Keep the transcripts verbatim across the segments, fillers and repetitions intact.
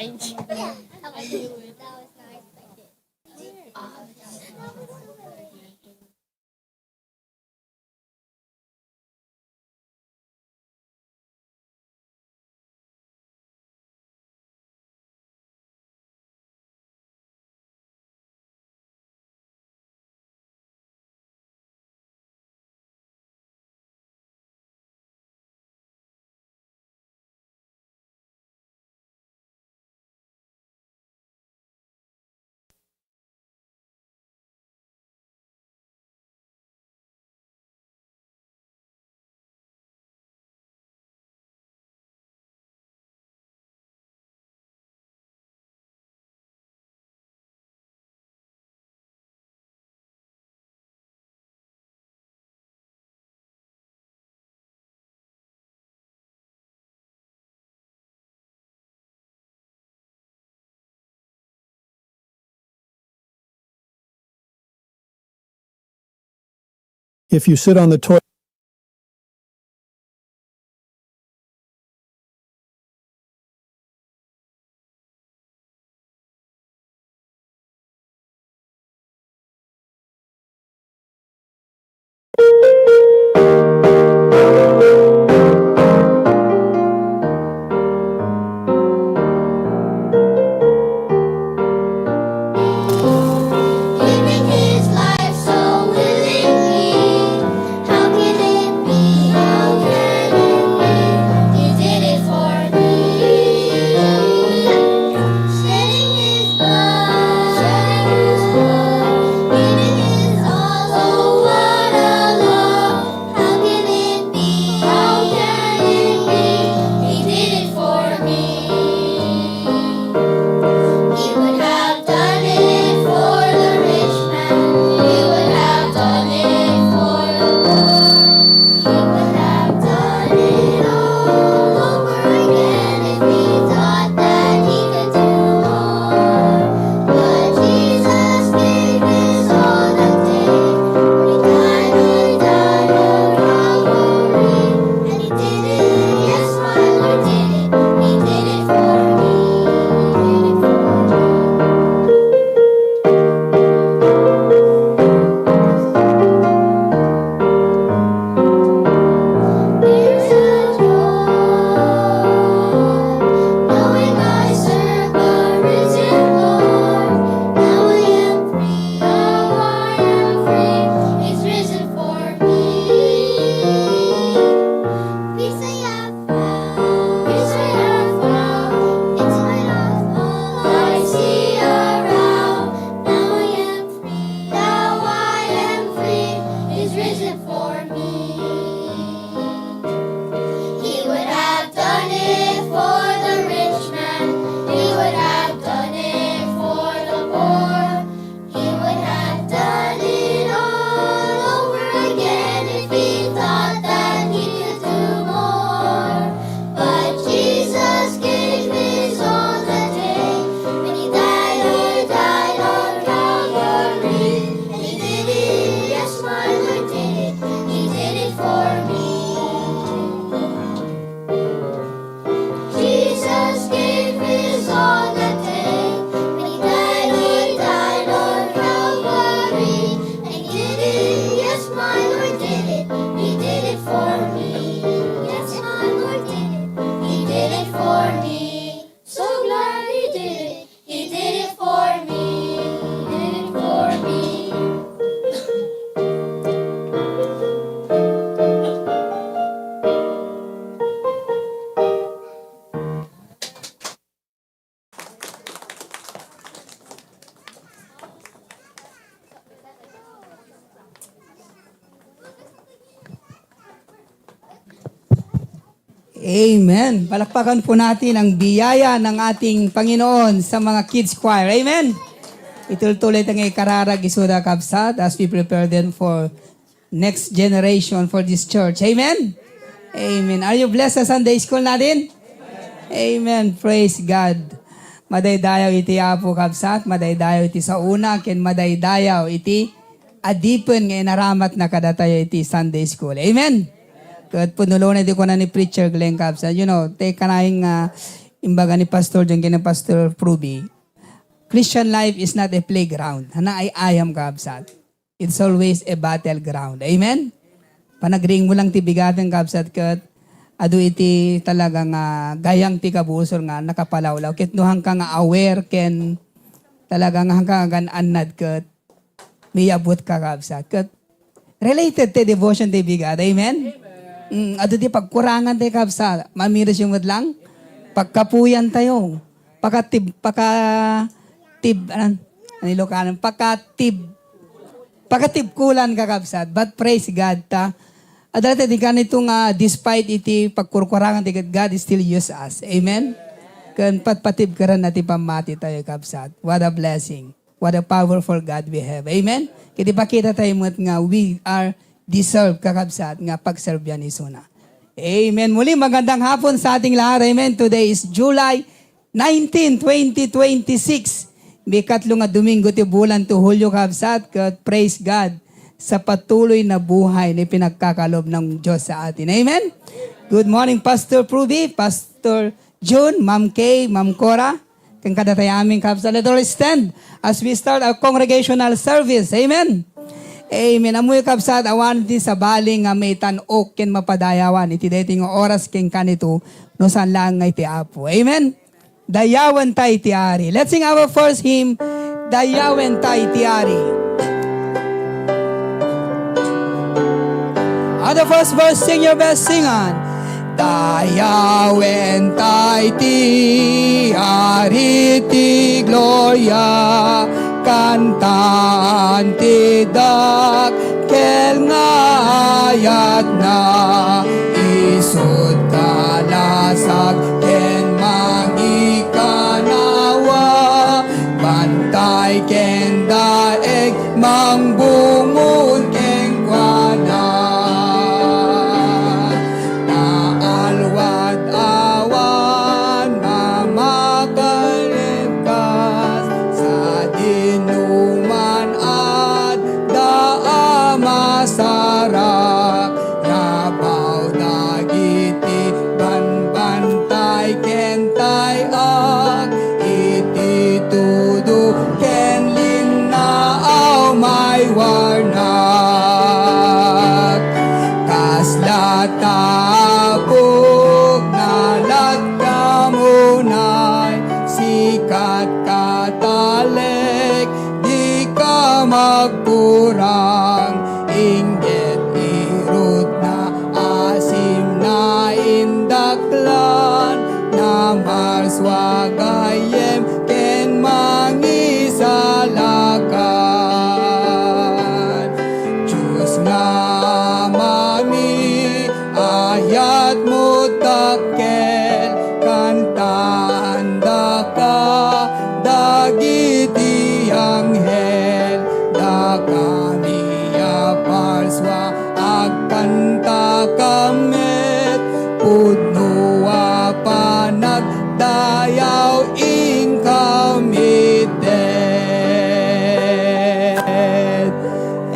Thank you. If you sit on the toilet, Giving his life so willingly, how can it be? How can it be? He did it for me. Shedding his blood, shedding his blood, giving his all. Oh, what a love! How can it be? How can it be? He did it for me. He would have done it for the rich man. He would have done it for the poor. He would have done it all over again if he thought that he could do more. But Jesus gave his all that day. When he died, he died on Calvary. And he did it, yes, my Lord did it. He did it for me. He did it for me. There's a joy, knowing I serve a risen Lord. Now I am free, now I am free. He's risen for me. Peace I have found, peace I have found. In spite of all I see around, now I am free, now I am free. He's risen for me. He would have done it for the rich man. He would have done it for the poor. He would have done it all over again if he thought that he could do more. But Jesus gave his all that day. When he died, he died on Calvary. And he did it, yes, my Lord did it. He did it for me. Jesus gave his all that day. When he died, he died on Calvary. And he did it, yes, my Lord did it. He did it for me. Yes, my Lord did it. He did it for me. So glad he did it. He did it for me. He did it for me. Amen. Palakpakan po natin ang biyaya ng ating Panginoon sa mga kids choir. Amen. Itultuloy tayo ngay kararag isuda, kabsat, as we prepare them for next generation for this church. Amen. Amen. Are you blessed sa Sunday school natin? Amen. Praise God. Madaydayaw iti Apo, kabsat, madaydayaw iti saona, ken madaydayaw iti adipen nga inaramatna kadatayo iti Sunday school. Amen. Ket punulonen ti kuna ni Preacher Glenn, kabsat. You know, te kanayon nga imbaga ni Pastor John ken ni Pastor Pruby, Christian life is not a playground. Haan a ay-ayam, kakabsat. It's always a battleground. Amen? Panagriingmo lang ti bigaten, kabsat, ket adu iti talaga nga gayam ti kabusor nga nakapalawlaw. Ket no haanka nga aware ken talaga nga haanka nga agan-annad ket miyabutka, kabsat. Ket related ti devotion ti bigat. Amen? Mm, adu ti pagkurangan ti kabsat. Mamirisyo met lang. Pagkapuyantayo. Pakatib-, pakatib-, anan? Ano Ilokanon? Pakatib-, pakatibkulan, kakabsat. But praise God, ta. Adda ti kanito nga, despite iti pagkurkurangan ti God, God still use us. Amen? Ken patpatibkeranna ti pammati tayo, kabsat. What a blessing. What a powerful God we have. Amen? Ket ipakita tayo met nga we are deserve, kakabsat, nga pagserbian isuna. Amen. Muli, magandang hapon sa ating lahat. Amen. Today is July nineteen, twenty twenty-six. Ikatlo nga Domingo ti bulan ti Hulio, kabsat, ket praise God sa patuloy na buhay ni pinagkakalob ng Diyos sa atin. Amen? Good morning, Pastor Pruby, Pastor June, Ma'am Kay, Ma'am Cora, ken kadatayo amin, kabsat. Let us stand as we start our congregational service. Amen? Amen. Ammoyo, kabsat, awan ti sabali nga maitan-ok ken mapadayawan iti daytoy nga oras ken kanito, no saan laeng nga iti Apo. Amen? Dayawenta ti Ari. Let's sing our first hymn, Dayawenta ti Ari. On the first verse, sing your best, sing on. Dayawenta ti Ari ti gloria, kantaan ti dakkel nga ayatna, isut' kalasag ken mangikanawa, bantay ken daeg mangbungod kenkuana. Naalwad awan mamakalipkas, sadinoman adda a masarak. Nabaw dagiti banbantay ken tay-ak, iti tudo ken linnaaw maywarnak. Kasla tabuk na latta munay, sikat katalek, dika magkurang, inggit irutna, asim na indaklan, na marsua gayyem ken mangisalakan. Dios nga Amami, ayatmo dakkel, kantaandaka dagiti anghel, dakami a parsua, agkantaka met, pudno a panagdayaw inkami ted.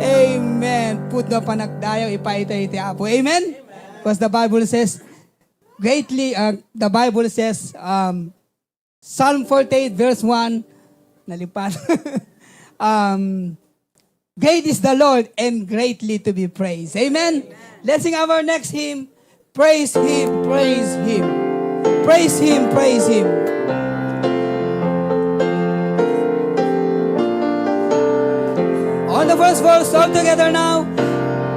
Amen. Pudno a panagdayaw, ipaitan iti Apo. Amen? Because the Bible says, greatly, uh, the Bible says, um, Psalm forty-eight verse one, nalipat. Um, "Great is the Lord and greatly to be praised." Amen? Let's sing our next hymn. Praise Him, praise Him. Praise Him, praise Him. On the first verse, all together now.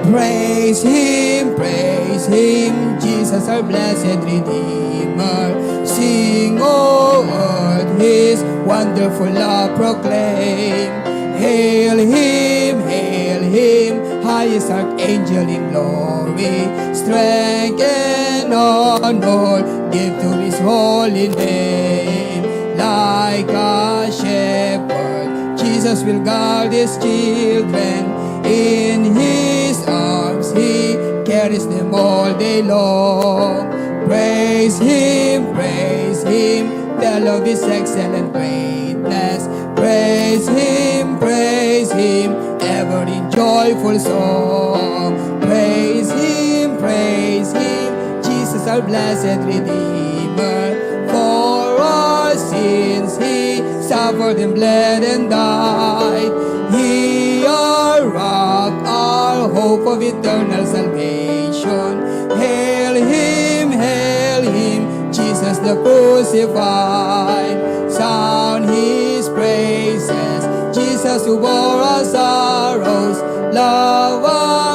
Praise Him, praise Him, Jesus our blessed Redeemer. Sing, O earth, His wonderful love proclaim. Hail Him, hail Him, highest archangel in glory. Strength and honor give to His holy name. Like a shepherd, Jesus will guard His children. In His arms He carries them all day long. Praise Him, praise Him, tell of His excellent greatness. Praise Him, praise Him, ever in joyful song. Praise Him, praise Him, Jesus our blessed Redeemer. For Since he suffered and bled and died, he our rock, our hope of eternal salvation. Hail him, hail him, Jesus the crucified. Sound his praises, Jesus who bore our sorrows. Love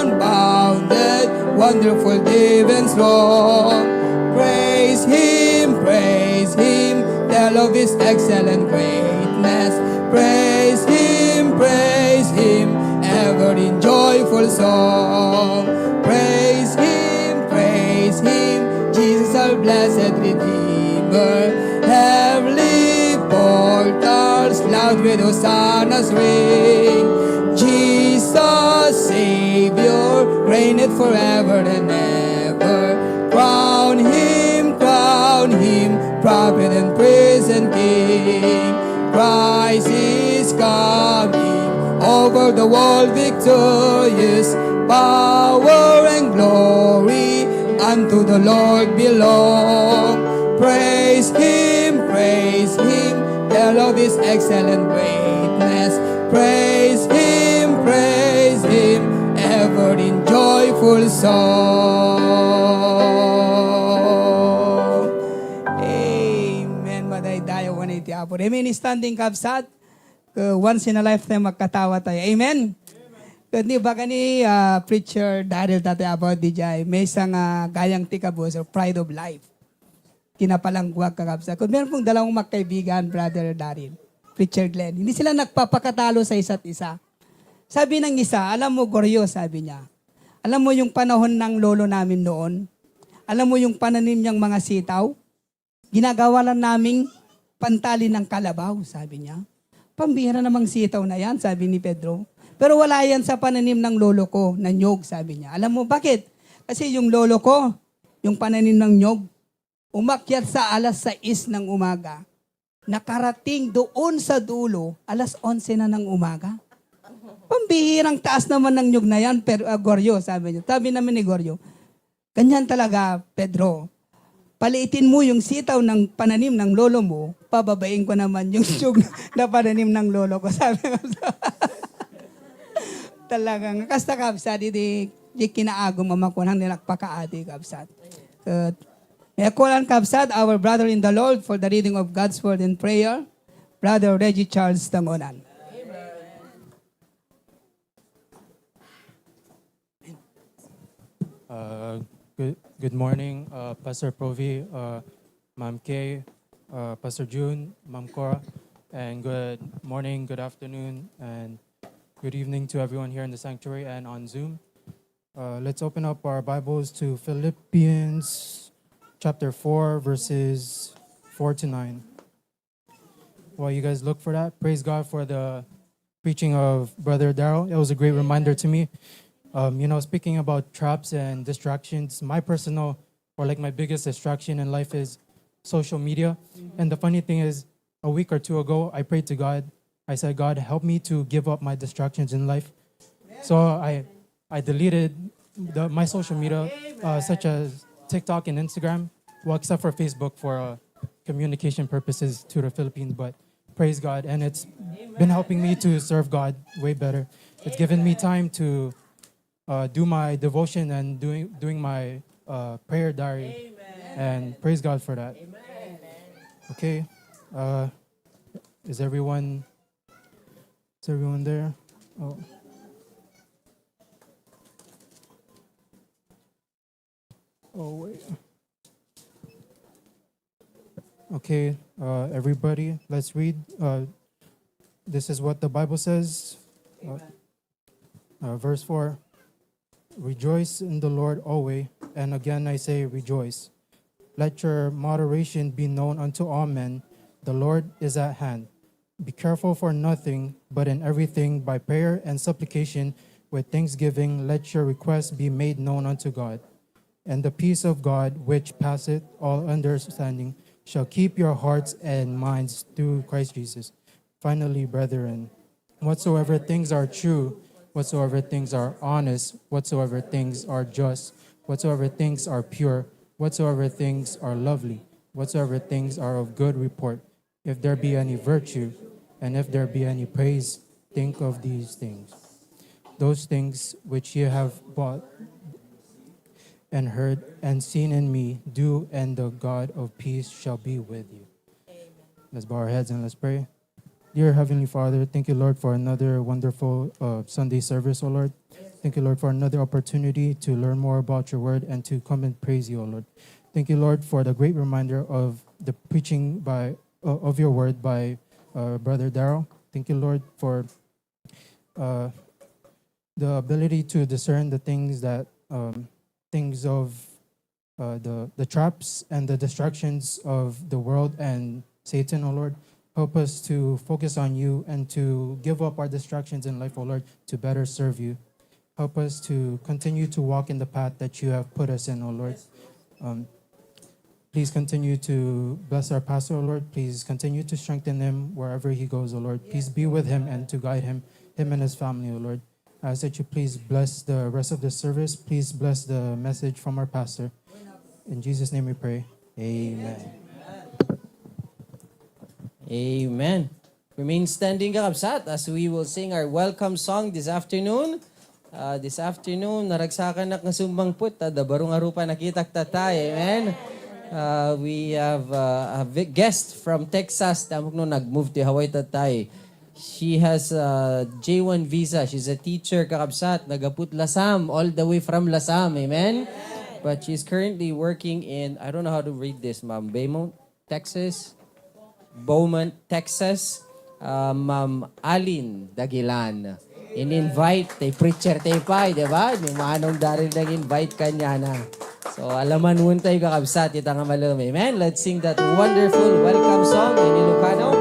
unbounded, wonderful, deep and strong. Praise him, praise him, tell of his excellent greatness. Praise him, praise him, ever in joyful song. Praise him, praise him, Jesus our blessed Redeemer. Heavenly portals loud with hosannas ring. Jesus, Savior, reigneth forever and ever. Crown him, crown him, prophet and priest and king. Christ is coming, over the world victorious. Power and glory unto the Lord belong. Praise him, praise him, tell of his excellent greatness. Praise him, praise him, ever in joyful song. Amen. Madaydayaw iti Apo. Amen. Standing, kabsat. Ket once in a lifetime, agkatawa tayo. Amen? Ket ni baga ni, ah, Preacher Daryl dayta about diay, maysa nga gayam ti kabus, or pride of life. Kinapalangguak, kakabsat. Ket meron pong dalawang magkaibigan, Brother Daryl, Preacher Glenn. Hindi sila nagpapakatalo sa isa't isa. Sabi ng isa, "Alam mo, Goryo," sabi niya, "alam mo yung panahon ng lolo namin noon? Alam mo yung pananim niyang mga sitaw? Ginagawa lang naming pantali ng kalabaw," sabi niya. "Pambihira namang sitaw na yan," sabi ni Pedro. "Pero wala yan sa pananim ng lolo ko na niyog," sabi niya. "Alam mo bakit? Kasi yung lolo ko, yung pananim ng niyog, umakyat sa alas sais ng umaga, nakarating doon sa dulo, alas onse na ng umaga." "Pambihirang taas naman ng niyog na yan, pero, ah, Goryo," sabi niya. Sabi naman ni Goryo, "Ganyan talaga, Pedro. Paliitin mo yung sitaw ng pananim ng lolo mo, pababain ko naman yung siyog na pananim ng lolo ko," sabi nga. Talagang, kasta, kabsat, di, di kinaagum a makuan nga nagpakaadi, kabsat. Ket, may I call on, kabsat, our brother in the Lord for the reading of God's word and prayer, Brother Reggie Charles Tangonan. Uh, good, good morning, uh, Pastor Provi, uh, Ma'am Kay, uh, Pastor June, Ma'am Cora, and good morning, good afternoon, and good evening to everyone here in the sanctuary and on Zoom. Uh, let's open up our Bibles to Philippians chapter four, verses four to nine. While you guys look for that, praise God for the preaching of Brother Daryl. It was a great reminder to me. Um, you know, speaking about traps and distractions, my personal, or, like, my biggest distraction in life is social media. And the funny thing is, a week or two ago, I prayed to God. I said, "God, help me to give up my distractions in life." So I, I deleted the, my social media, uh, such as TikTok and Instagram, well, except for Facebook for, uh, communication purposes to the Philippines. But praise God, and it's been helping me to serve God way better. It's given me time to, uh, do my devotion and doing, doing my, uh, prayer diary. And praise God for that. Okay. Uh, is everyone, is everyone there? Oh. Oh, wait. Okay, uh, everybody, let's read. Uh, this is what the Bible says. Uh, uh, verse four, "Rejoice in the Lord always, and again I say rejoice. Let your moderation be known unto all men. The Lord is at hand. Be careful for nothing, but in everything by prayer and supplication with thanksgiving let your requests be made known unto God. And the peace of God, which passeth all understanding, shall keep your hearts and minds through Christ Jesus. Finally, brethren, whatsoever things are true, whatsoever things are honest, whatsoever things are just, whatsoever things are pure, whatsoever things are lovely, whatsoever things are of good report, if there be any virtue, and if there be any praise, think of these things. Those things which ye have bought and heard and seen in me, do, and the God of peace shall be with you. Let's bow our heads and let's pray. Dear Heavenly Father, thank you, Lord, for another wonderful uh, Sunday service, oh Lord. Thank you, Lord, for another opportunity to learn more about your word and to come and praise you, oh Lord. Thank you, Lord, for the great reminder of the preaching by uh, of your word by uh, Brother Daryl. Thank you, Lord, for uh, the ability to discern the things that um, things of uh, the the traps and the distractions of the world and Satan, oh Lord. Help us to focus on you and to give up our distractions in life, oh Lord, to better serve you. Help us to continue to walk in the path that you have put us in, oh Lord. Um, please continue to bless our pastor, oh Lord. Please continue to strengthen him wherever he goes, oh Lord. Please be with him and to guide him, him and his family, oh Lord. I ask that you please bless the rest of the service. Please bless the message from our pastor. In Jesus' name we pray. Amen. Amen. Remain standing, kakabsat, as we will sing our welcome song this afternoon. Uh, this afternoon, naragsakan nga summangpet, ta da baro nga rupa nakitak tatay. Amen. Uh, we have uh, a vi- guest from Texas. Tamok no nag-move to Hawaii tatay. She has a J one visa. She's a teacher, kakabsat. Nagaput Lasam, all the way from Lasam. Amen. But she's currently working in, I don't know how to read this, ma'am. Beaumont, Texas? Beaumont, Texas. Uh, Ma'am Alin Dagilan. In-invite, tay preacher, tay pay, di ba? Ni Manong Daryl nag-invite kanyana. So, alaman mo tayo, kakabsat, ita nga malami. Amen? Let's sing that wonderful welcome song in Ilocano.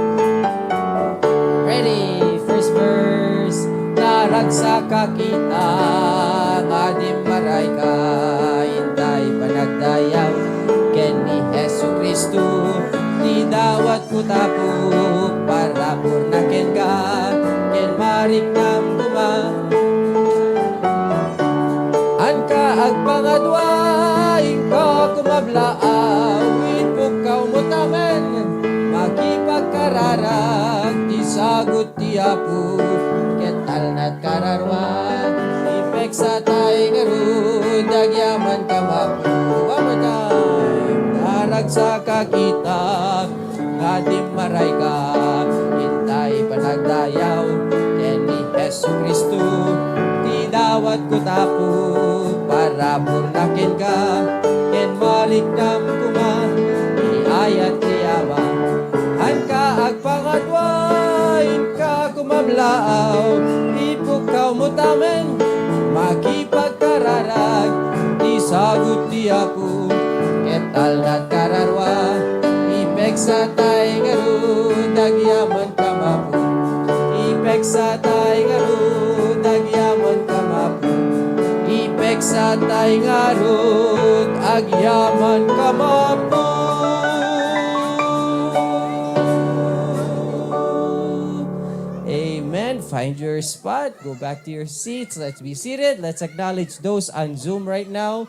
Ready? First verse. Naragsakak ita nga dimmaray ka, intay panagdayaw ken ni Jesu-Cristo. Ti dawat ko tapok, parabur na kenka, ken mariknam koma. Anka agpangadua, inka kumablaaw, ipukkaw mo tamen, makipagkararag ti sagut ti Apo, ket talnat kararua, ipeksa tay ngarud, agyaman ka mapu. One more time. Naragsakak ita nga dimmaray ka, intay panagdayaw ken ni Jesu-Cristo, ti dawat ko tapok, parabur na kenka, ken mariknam koma, ti ayat ti Ama. Anka agpangadua, inka kumablaaw, ipukkaw mo tamen, makipagkararag, ti sagut ti Apo, ket talnat kararua, ipeksa tay ngarud, agyaman ka mapu. Ipeksa tay ngarud, agyaman ka mapu. Ipeksa tay ngarud, agyaman ka mapu. Amen. Find your spot. Go back to your seats. Let's be seated. Let's acknowledge those on Zoom right now.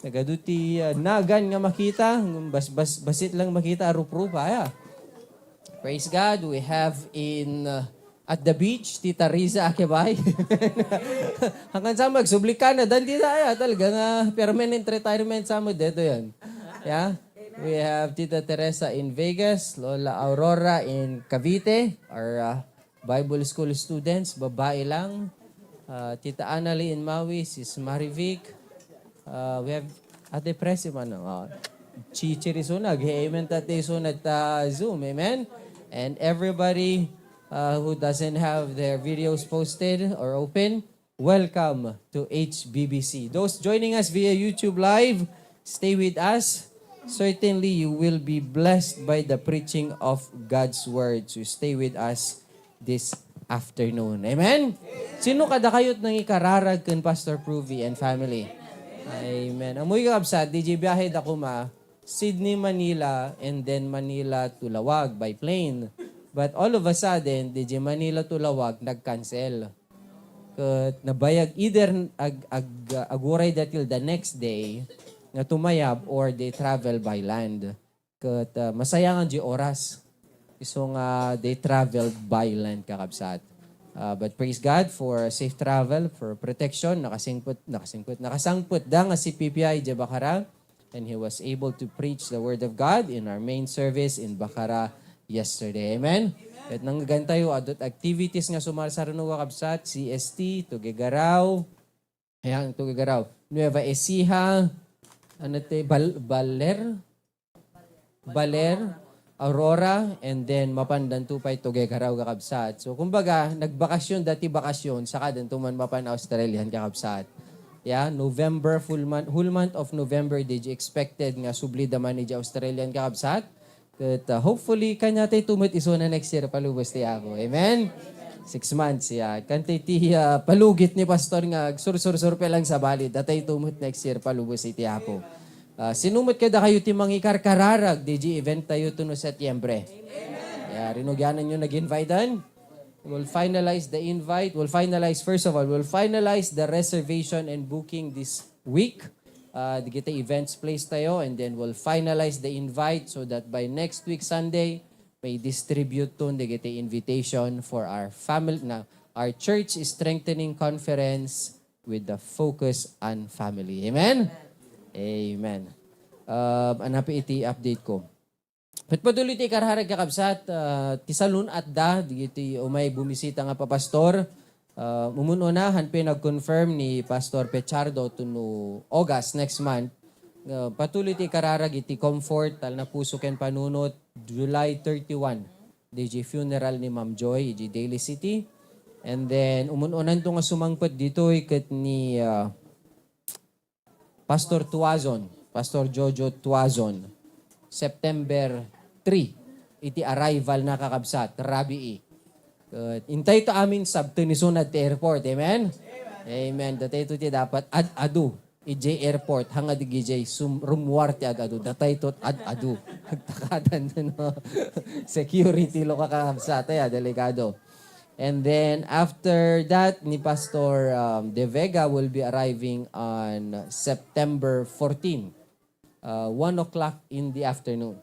Nagadu ti uh, nagan nga makita. Bas, bas, basit lang makita a ruprupa. Aya. Praise God. We have in uh, at the beach, Tita Riza Akebay. Hanggang sa magsubli Canada, hindi na aya. Talaga nga permanent retirement sa mo. Dito yan. Yeah? We have Tita Teresa in Vegas, Lola Aurora in Cavite, our uh, Bible School students, babae lang. Uh, Tita Annalie in Maui, Sis Marivic. Uh, we have Ate Presi man. Uh, Chichi Rizuna, amen ta Ate Rizuna ta Zoom, amen? And everybody uh, who doesn't have their videos posted or open, welcome to H B B C. Those joining us via YouTube Live, stay with us. Certainly, you will be blessed by the preaching of God's Word. So stay with us this afternoon. Amen? Sino kada kayo't nangikararag ken Pastor Pruvi and family? Amen. Amoy kakabsat, di biyahe da kuma, Sydney, Manila, and then Manila to Laoag by plane. But all of a sudden, di Manila to Laoag, nag-cancel. Ket nabayag either ag, ag, aguray da till the next day nga tumayab or they travel by land. Ket uh, masayangan di oras. Isu nga they traveled by land, kakabsat. Uh, but praise God for safe travel, for protection. Nakasingpet, nakasingpet, nakasangpet da nga si P P I idiay Bacara, and he was able to preach the word of God in our main service in Bacara yesterday. Amen? Ket nanggantayo, adto't activities nga sumarsarno, kakabsat, C S T, Tuguegarao, Ayan, Tuguegarao. Nueva Ecija, ano te, Bal-, Baler? Baler, Aurora, and then mapan danto pay Tuguegarao, kakabsat. So, kumbaga, nagbakasyon, dati bakasyon, saka danto man mapan Australian, kakabsat. Yeah, November, full month, whole month of November, di expected nga subli da man idiay Australian, kakabsat. Ket, ah, hopefully, kaniatayo met isuna next year, palubos ti Apo. Amen? Six months, yeah. Kaniatayo ti, ah, palugit ni Pastor nga agsursur-surpe lang sabali. Datayo met next year, palubos iti Apo. Ah, sino met kadakayo ti mangikarkararag, diay event tayo to no Setyembre? Yeah, rinugianan yo nag-invite-an? We'll finalize the invite. We'll finalize, first of all, we'll finalize the reservation and booking this week. Uh, dagiti events place tayo, and then we'll finalize the invite so that by next week Sunday, may distribute ton dagiti invitation for our family, na our church strengthening conference with the focus on family. Amen? Amen. Um, anapi iti update ko. Ket patuloy ti ikararag, kakabsat, ah, ti salun-atda, dagiti umay bumisita nga papastor. Ah, umun-una, han pay nag-confirm ni Pastor Pechardo to no August next month. Ah, patuloy ti ikararag iti comfort, talna puso ken panunot, July thirty-one. Diay funeral ni Ma'am Joy, idiay Daly City. And then, umun-unanto nga sumangpet ditoy ket ni, ah, Pastor Tuazon, Pastor Jojo Tuazon, September three, iti arrival na, kakabsat, rabii. Ket intayto amin sabten isuna ti airport. Amen? Amen. Datayto ti dapat ad-adu idiay airport, hangad idiay sum-, rummuar ti ad-adu. Datayto ad-adu. Agtakadan, no? Security, lo, kakabsat, ay, ah, delikado. And then after that, ni Pastor, um, De Vega will be arriving on September fourteen, uh, one o'clock in the afternoon.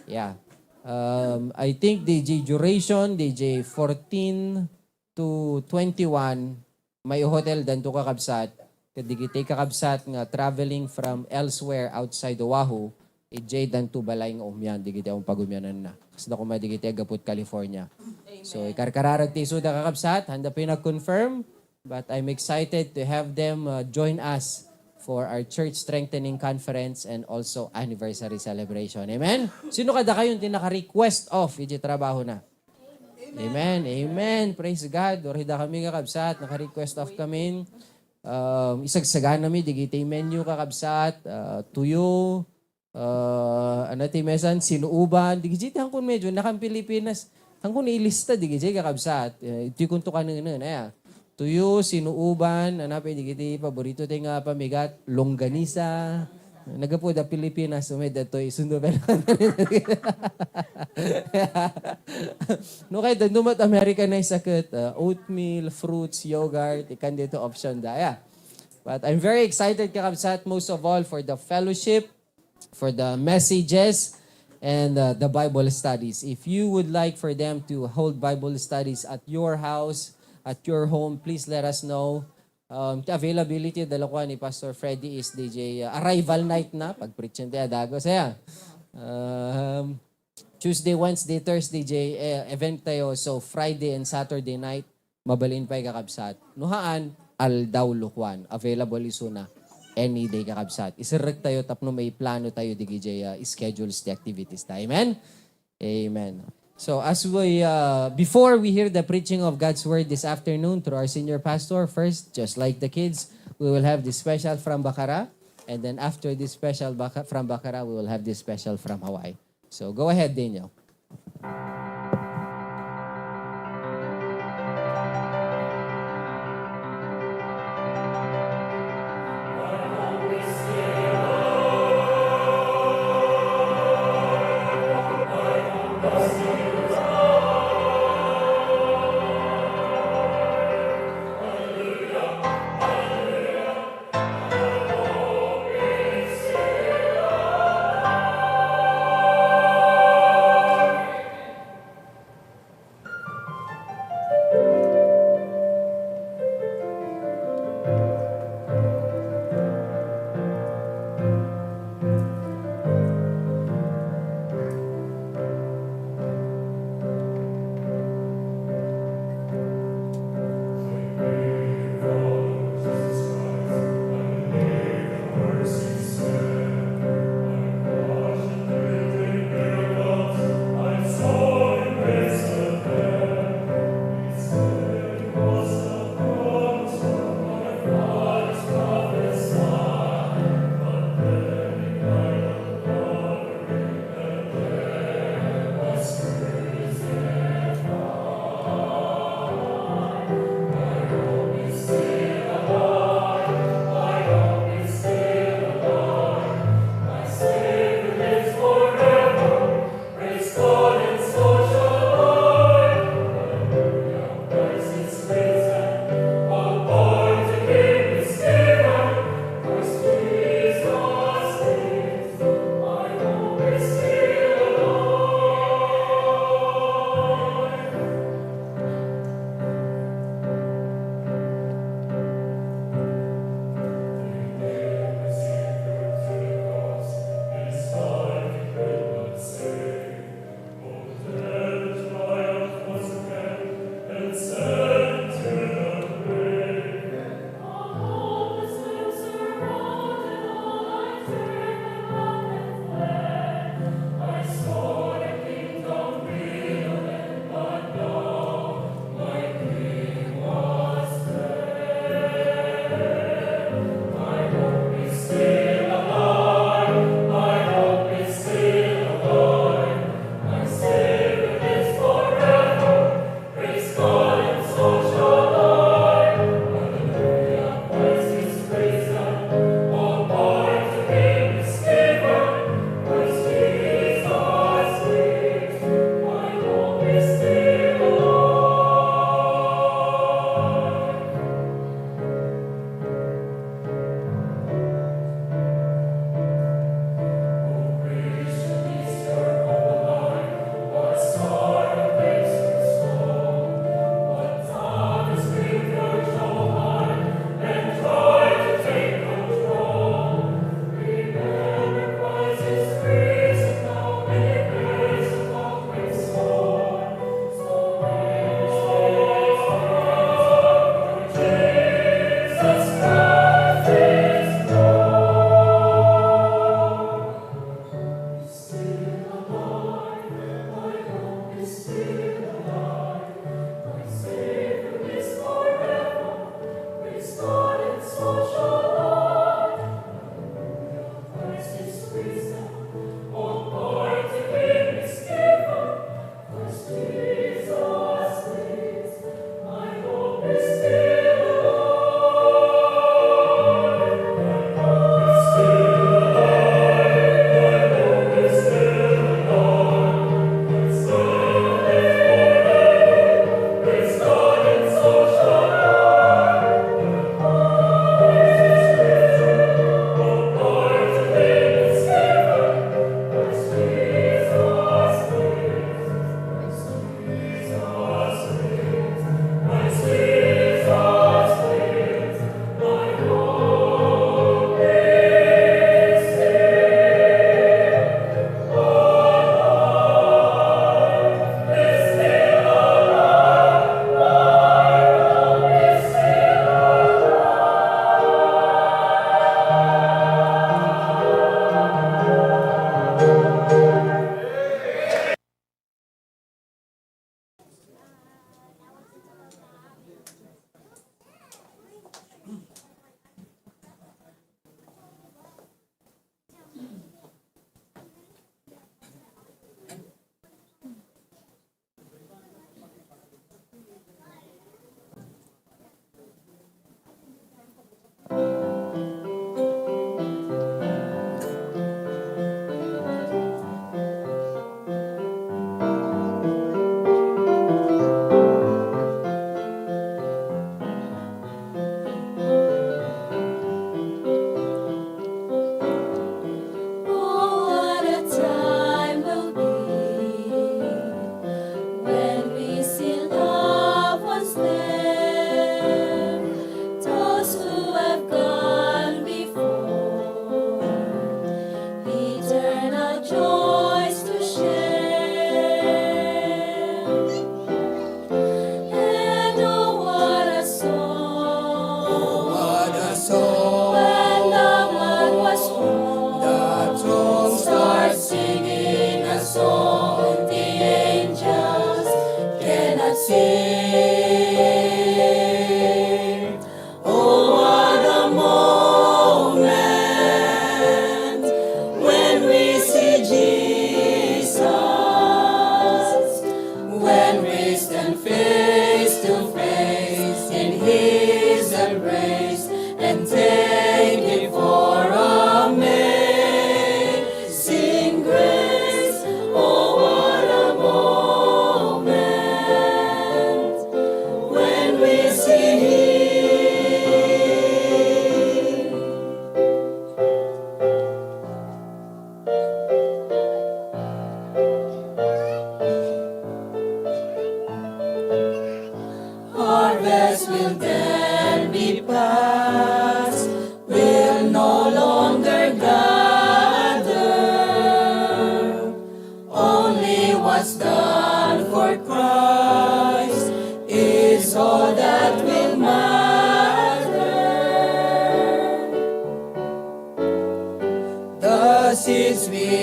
Yeah. Um, I think diay duration, diay fourteen to twenty-one, may hotel danto, kakabsat. Ket dagiti kakabsat nga traveling from elsewhere outside Oahu, idiay danto balay nga umian, dagiti awan pagumiananna. Kasla koma dagiti aggapu't California. So, ikarkararag ti isuda, kakabsat, handa pay nag-confirm, but I'm excited to have them, uh, join us for our church strengthening conference and also anniversary celebration. Amen? Sino kadakayon ti naka-request off iti trabaho na? Amen. Amen. Praise God. Uray dakami, kakabsat, naka-request off kami. Um, isagsaganami dagiti menu, kakabsat, ah, tuyo, ah, ano ti mesan, sinuuban, dagiti hankon medyo nakan Pilipinas. Hankon ilista dagiti, kakabsat. Eh, iti kunto kanenen, aya. Tuyo, sinuuban, anapi dagiti paborito ti nga pamigat, longganisa. Naggapu da Pilipinas, umay datoy, isundo pa lang. No, kay, no, mat Americanized a ket, uh, oatmeal, fruits, yogurt, ikan dito option da. Yeah. But I'm very excited, kakabsat, most of all for the fellowship, for the messages, and, uh, the Bible studies. If you would like for them to hold Bible studies at your house, at your home, please let us know. Um, the availability, dala ko ni Pastor Freddy is diay, uh, arrival night na, pag-preaching ti adagos, aya. Um, Tuesday, Wednesday, Thursday, diay, eh, event tayo. So, Friday and Saturday night, mabalin pay, kakabsat. No haan, aldaw lokuan. Available isuna. Any day, kakabsat. Iserrek tayo tapno may plano tayo diay, uh, schedules ti activities ta. Amen? Amen. So as we, uh, before we hear the preaching of God's word this afternoon through our senior pastor, first, just like the kids, we will have this special from Bacara. And then after this special Baca-, from Bacara, we will have this special from Hawaii. So go ahead, Daniel.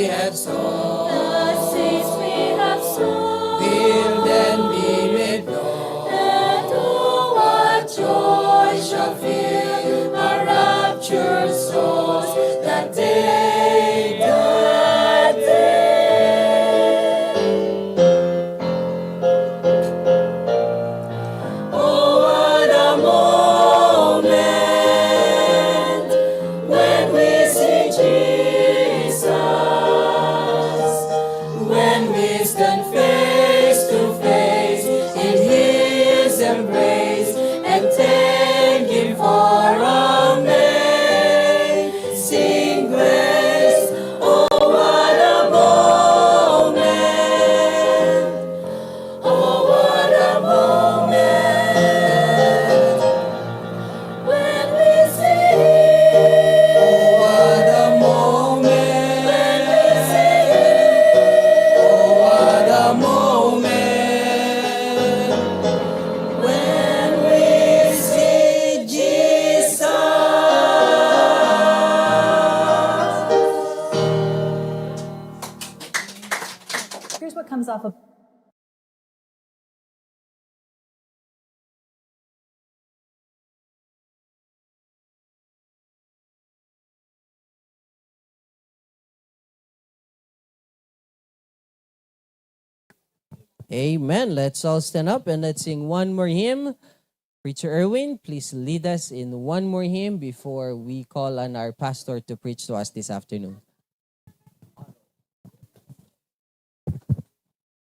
have sown. The seeds we have sown. Will then be made known. And oh, what joy shall fill our raptured souls that day, that day. Oh, what a moment when we see Jesus, when we stand face to face in His embrace and thank Him for amazing grace. Oh, what a moment! Oh, what a moment when we sing. Oh, what a moment when we sing. Oh, what a moment when we see Jesus. Here's what comes off of Amen. Let's all stand up and let's sing one more hymn. Preacher Erwin, please lead us in one more hymn before we call on our pastor to preach to us this afternoon.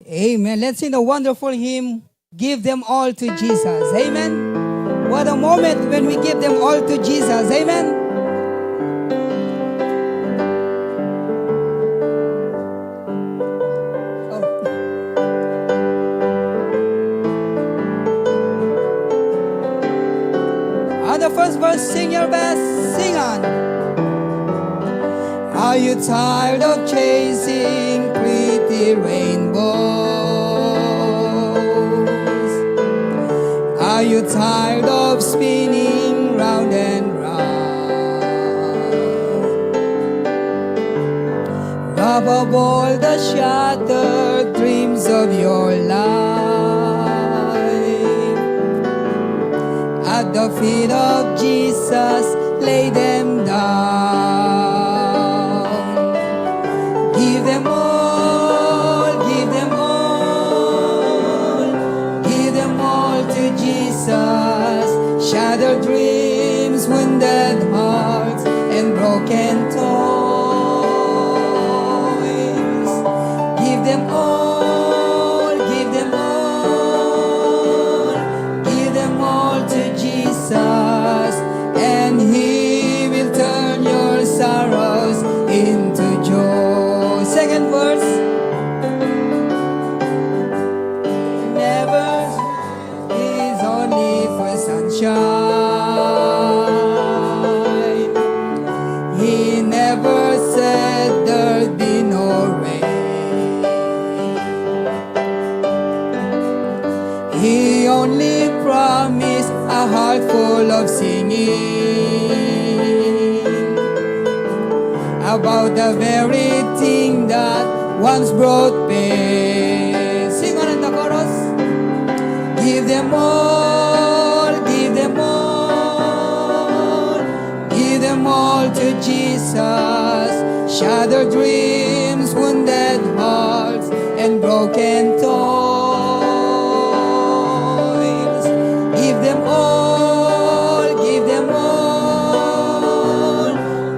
Amen. Let's sing the wonderful hymn, Give Them All to Jesus. Amen. What a moment when we give them all to Jesus. Amen. Oh. On the first verse, sing your best. Sing on. Are you tired of chasing pretty rainbows? Are you tired of spinning round and round? Rob of all the shattered dreams of your life. At the feet of Jesus, lay them down. Give them all, give them all, give them all to Jesus. Shattered dreams, wounded hearts, and broken toys. Give them all, give them all, give them all to Jesus, and He will turn your sorrows into joy. Second verse. Never is only for sunshine. He never said there'd be no rain. He only promised a heart full of singing about the very thing that once brought pain. Sing on in the chorus. Give them all, give them all, give them all to Jesus. Shattered dreams, wounded hearts, and broken toys. Give them all, give them all,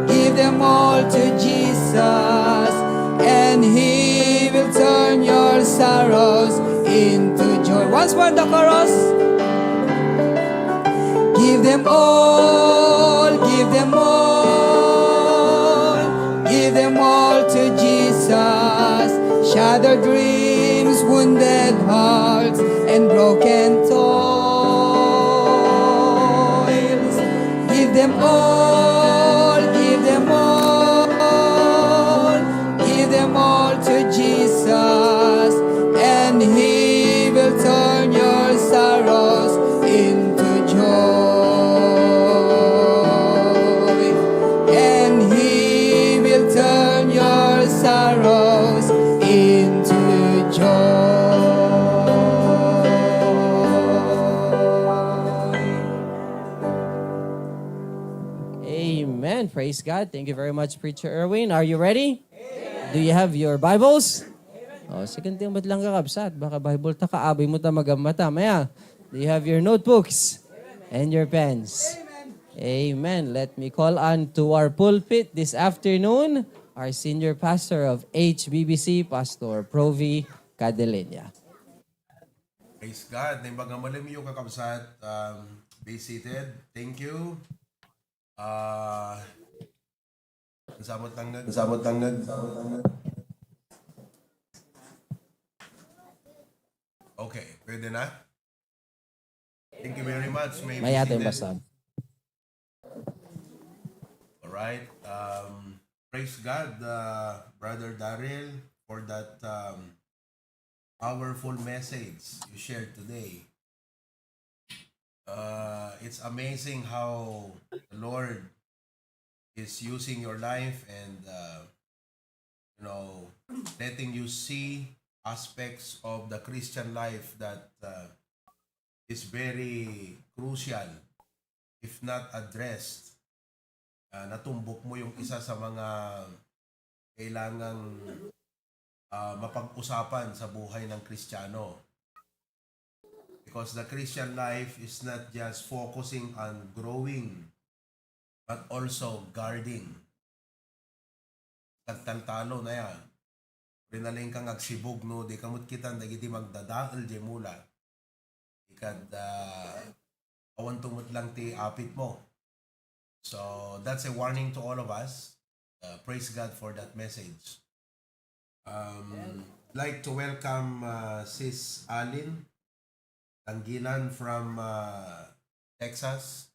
give them all to Jesus, and He will turn your sorrows into joy. Once more, the chorus. Give them all, give them all, give them all to Jesus. Shattered dreams, wounded hearts, and broken toys. Give them all, give them all, give them all to Jesus, and He will turn your sorrows into joy. And He will turn your Praise God. Thank you very much, Preacher Erwin. Are you ready? Do you have your Bibles? Oh, sige, ti met lang, kakabsat. Baka Bible ta, kaabay mo ta, magamata. Maya, do you have your notebooks and your pens? Amen. Let me call on to our pulpit this afternoon, our senior pastor of H B B C, Pastor Provi Cadeleña. Praise God. Naimbag nga malem, kakabsat. Um, be seated. Thank you. Ah, samot tangag, samot tangag, samot tangag. Okay, pwede na? Thank you very much. May Mayata yung seated. Basta. All right. Um, praise God, uh, Brother Daryl, for that, um, powerful message you shared today. Uh, it's amazing how the Lord is using your life and, uh, you know, letting you see aspects of the Christian life that, uh, is very crucial, if not addressed. Ah, natumbok mo yung isa sa mga kailangang, ah, mapag-usapan sa buhay ng Kristiyano. Because the Christian life is not just focusing on growing, but also guarding. Agtaltalo na ya. Rinaleng kang agsibog no, di kamot kitan dagiti magdadael jay mula. Ikad, ah, awan tumot lang ti apit mo. So, that's a warning to all of us. Uh, praise God for that message. Um, like to welcome, uh, Sis Alin Tanggilan from, uh, Texas.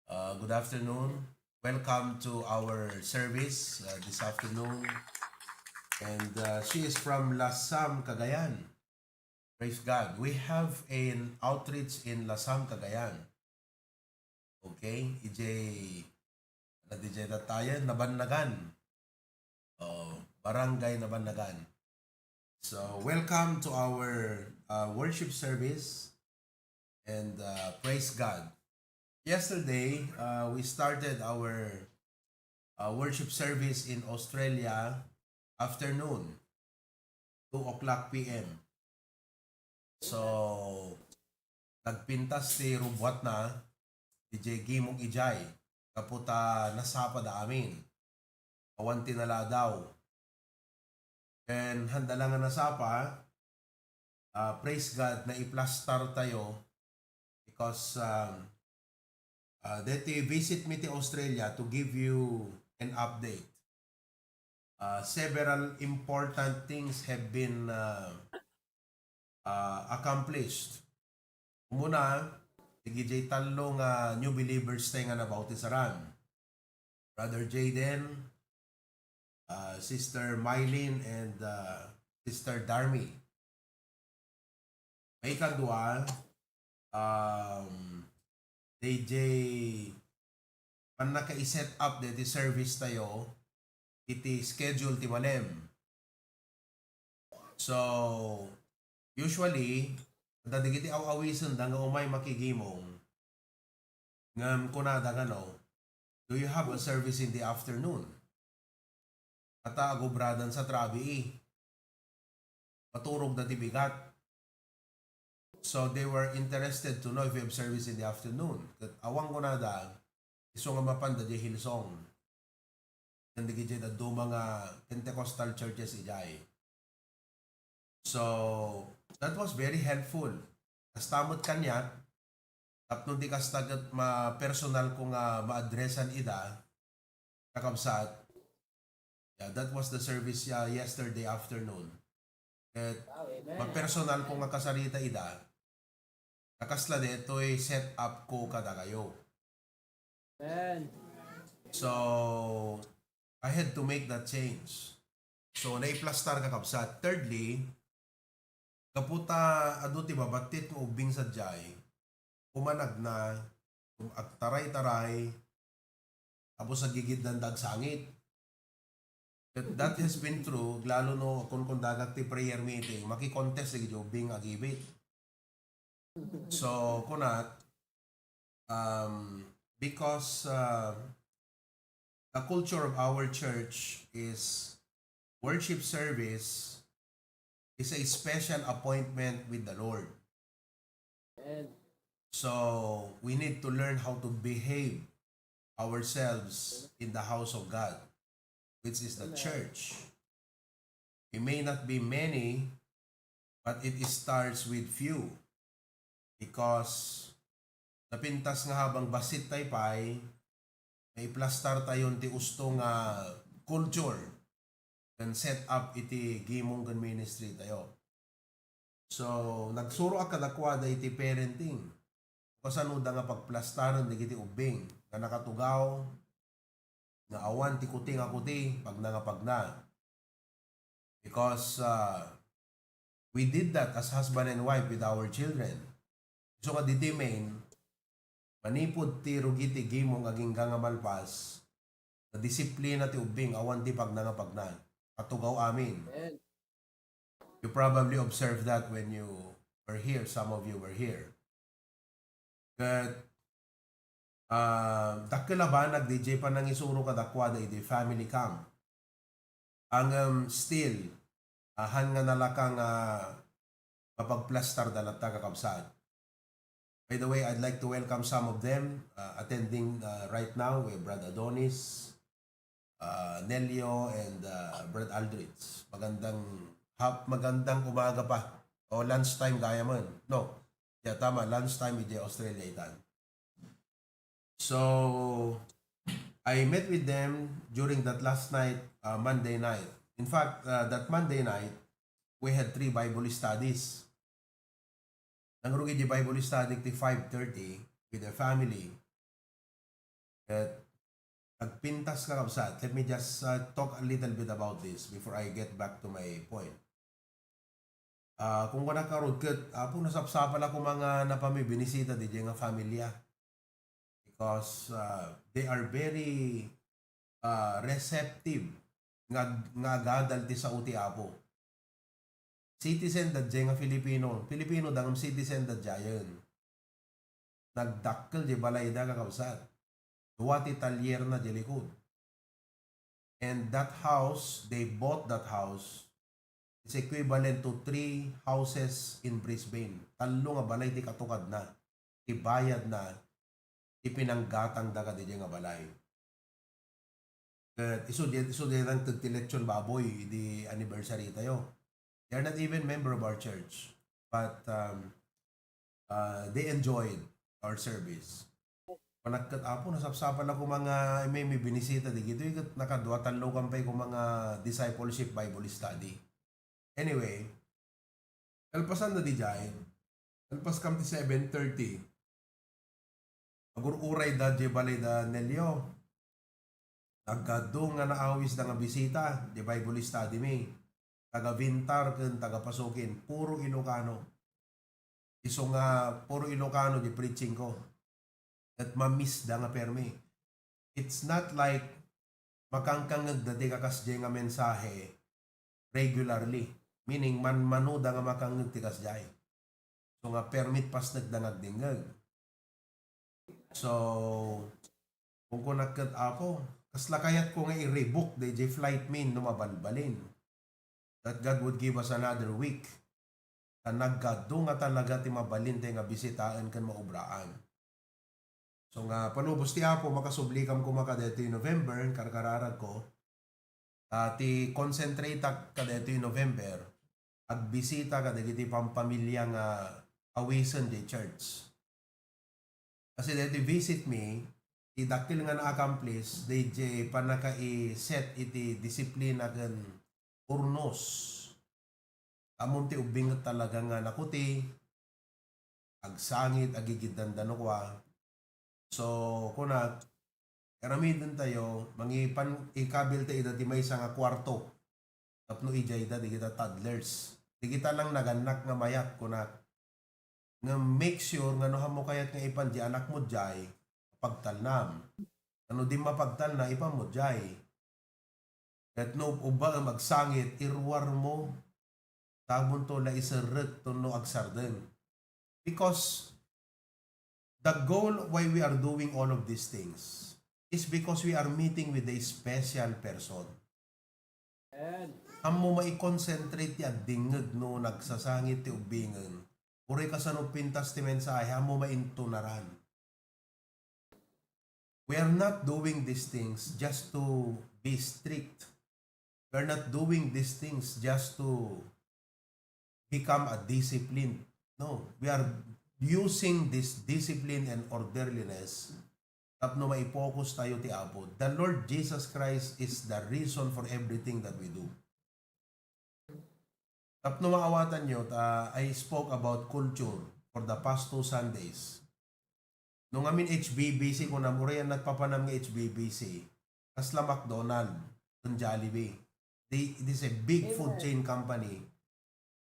Uh, good afternoon. Welcome to our service, uh, this afternoon. And, uh, she is from Lasam, Cagayan. Praise God. We have an outreach in Lasam, Cagayan. Okay? Ijay, ano, dijay datayan, Nabannagan. Oh, Barangay Nabannagan. So, welcome to our, uh, worship service. And, uh, praise God. Yesterday, uh, we started our, uh, worship service in Australia afternoon, two o'clock P M. So, nagpintas ti rubuatna, dijay gimong ijay, gapu ta nasapa da amin. Awan ti naladaw. And handa lang nga nasapa, ah, praise God, naiplastar tayo because, um, ah, deti visit mi ti Australia to give you an update. Ah, several important things have been, ah, ah, accomplished. Umuna, digijay tallo nga new believers tayo nga nabautisaran. Brother Jaden, ah, Sister Mylene, and, ah, Sister Darmy. Maikadua, um, D J, pannaka-i-set up deti service tayo, iti schedule ti malem. So, usually, adda dagiti aw-awisenda nga umay makigimong, ngem kunada nga no, "Do you have a service in the afternoon?" Ata agubradan sa trabii. Maturog da ti bigat. So, they were interested to know if we have service in the afternoon. Ket awan kunada, isu nga mapanda di Hillsong. Ken dagiti dadduma nga Pentecostal churches idiay. So, that was very helpful. Kasta met kaniak, tapno di kasta ket ma-personal ko nga ma-addressan ida, kakabsat. Yeah, that was the service, uh, yesterday afternoon. Ket ma-personal ko nga kasarita ida, kakasla detoy set up ko kadakayo. Amen. So, I had to make that change. So, naiplastar, kakabsat. Thirdly, gapu ta adu ti babattit nga ubbing sadiay, umanagna, agtaray-taray, tapos agigiddan da agsangit. That, that has been true, lalo no kunkundagak ti prayer meeting, maki-contest dagiti ubbing agibit. So, kunat, um, because, uh, the culture of our church is worship service is a special appointment with the Lord. Amen. So we need to learn how to behave ourselves in the house of God, which is the Amen. church. We may not be many, but it starts with few. Because napintas nga habang bassit tayo pay, maiplastar tayon ti usto nga culture ken set up iti gimong ken ministry tayo. So, nagsuroak kadakuada iti parenting. Kasano da nga pagplastaren dagiti ubbing nga nakatugaw nga awan ti kuti nga kuti, pagna nga pagna. Because uh, we did that as husband and wife with our children. So nga diti main, manipud ti rugi ti gimong agingga nga malpas, nadisiplina ti ubbing awan ti pagna nga pagna. Katugaw amin. Amen. You probably observed that when you were here. Some of you were here. Ket uh, dakkel a banag D J panangisuro kadakuada iti family camp. Ngem still, ahan nga nalaka nga mapagplastar da latta, kakabsat. By the way, I'd like to welcome some of them uh, attending uh, right now. We have Brad Adonis, uh, Nelio, and uh, Brad Aldrich. Magandang hap, magandang umaga pa. O lunch time gaya man. No. Yeah, tama. Lunch time iti Australia itan. So, I met with them during that last night, uh, Monday night. In fact, uh, that Monday night, we had three Bible studies. Nangrugi di Bible study ti five thirty with the family. At nagpintas, kakabsat. Let me just uh, talk a little bit about this before I get back to my point. Uh, kung kuna karod ket, Apo, nasapsapal ako mga napami binisita di nga familia. Because uh, they are very uh, receptive nga, nga agadal ti sao ti Apo. Citizen da nga Filipino. Filipino da ngem citizen da jayen. Nagdakkel di balayda, kakabsat. Dua ti talyer na di likod. And that house, they bought that house. It's equivalent to three houses in Brisbane. Tallo nga balay ti katukadna. Ti bayadna, ti pinanggatangda kadi nga balay. Ket isu di, isu di nangted ti lechon baboy di anniversary tayo. They are not even member of our church. But um, uh, they enjoyed our service. Panagkat, Apo, nasapsapal ako mga may, may binisita di gito. Ket nakadua tallo kampay ko mga discipleship Bible study. Anyway, kalpasan na di jay. Kalpas kam ti seven thirty. Agur-uray da di balay da Nelio. Nagkadu nga naawis da nga bisita di Bible study mi. Taga Vintar ken taga Pasukin, puro Ilocano. Isu nga puro Ilocano di preaching ko. Ket ma-miss da nga permi. It's not like makangkangeg da ti kakas jay nga mensahe regularly. Meaning, manmano da nga makangeg ti kas jay. So nga permit pasnek da nga agdingngeg. So, kung kunak ket, Apo, kasla kayat ko nga i-rebook di jay flight mi no mabalbalin. That God would give us another week. Ta nagkadu nga talaga ti mabalin ti nga bisitaen ken maubraan. So nga palubos ti Apo, makasublikam koma kadaytoy November, karkararag ko. Ah, ti concentrate kadaytoy November, agbisita kadagiti pampamilya nga awisen di church. Kasi daytoy visit mi, ti dakkel nga na-accomplish, dayjay pannakaiset iti disiplina ken urnos. Ammom ti ubbing talaga nga nakuti, agsangit, agigiddan da no kua. So, kunak, aramiden tayo, mangipan, ikabil ta ida ti maysa nga kwarto. Tapno ijay da, digita toddlers. Digita lang nagannak nga mayat, kunak. Nga make sure nga no hammo kayat nga ipan di anakmo jay, pagtalnam. Ano di mapagtalna, ipan mo jay. Ket no ubbaem agsangit, iruar mo. Tabon to la iserrek to no agsardeng. Because the goal why we are doing all of these things, is because we are meeting with a special person. Ammo maikonsentrate ti agdingngeg no nagsasangit ti ubbingen. Uray kasano pintas ti mensahe, ammo maintunaran. We are not doing these things just to be strict. We are not doing these things just to become a discipline. No, we are using this discipline and orderliness tapno mai-focus tayo ti Apo. The Lord Jesus Christ is the reason for everything that we do. Tapno maawatan nyo, ta, I spoke about culture for the past two Sundays. No ngamin H B B C, kunam, urayan nagpapanam nga H B B C, kasla McDonald, ken Jollibee. They, it is a big food chain company.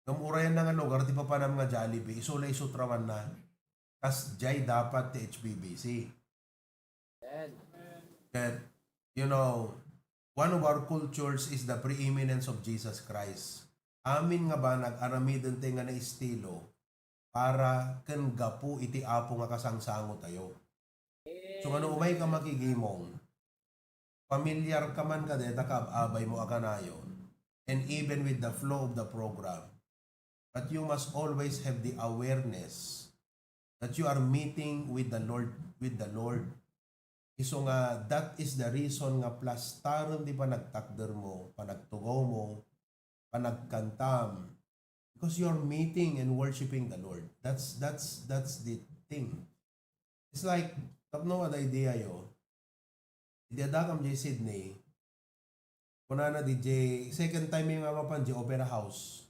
Ngem urayan na nga lugar ti papanam nga Jollibee, isu la isutrawan na. Kas jay dapat ti H B B C. That, you know, one of our cultures is the preeminence of Jesus Christ. Amin nga banag, aramiden tayo nga naestilo para ken gapu iti Apo nga kasangsango tayo. So, ngano umay ka makigimong, familiar ka man kadeta kaab-abay mo a kanayon, and even with the flow of the program, but you must always have the awareness that you are meeting with the Lord, with the Lord. Isu nga, that is the reason nga plastaren ti panagtakder mo, panagtugaw mo, panagkantam. Because you are meeting and worshiping the Lord. That's, that's, that's the thing. It's like, tapno ada idea yo, idi adakam jay Sydney, kunana D J, second time nga mapan jay Opera House.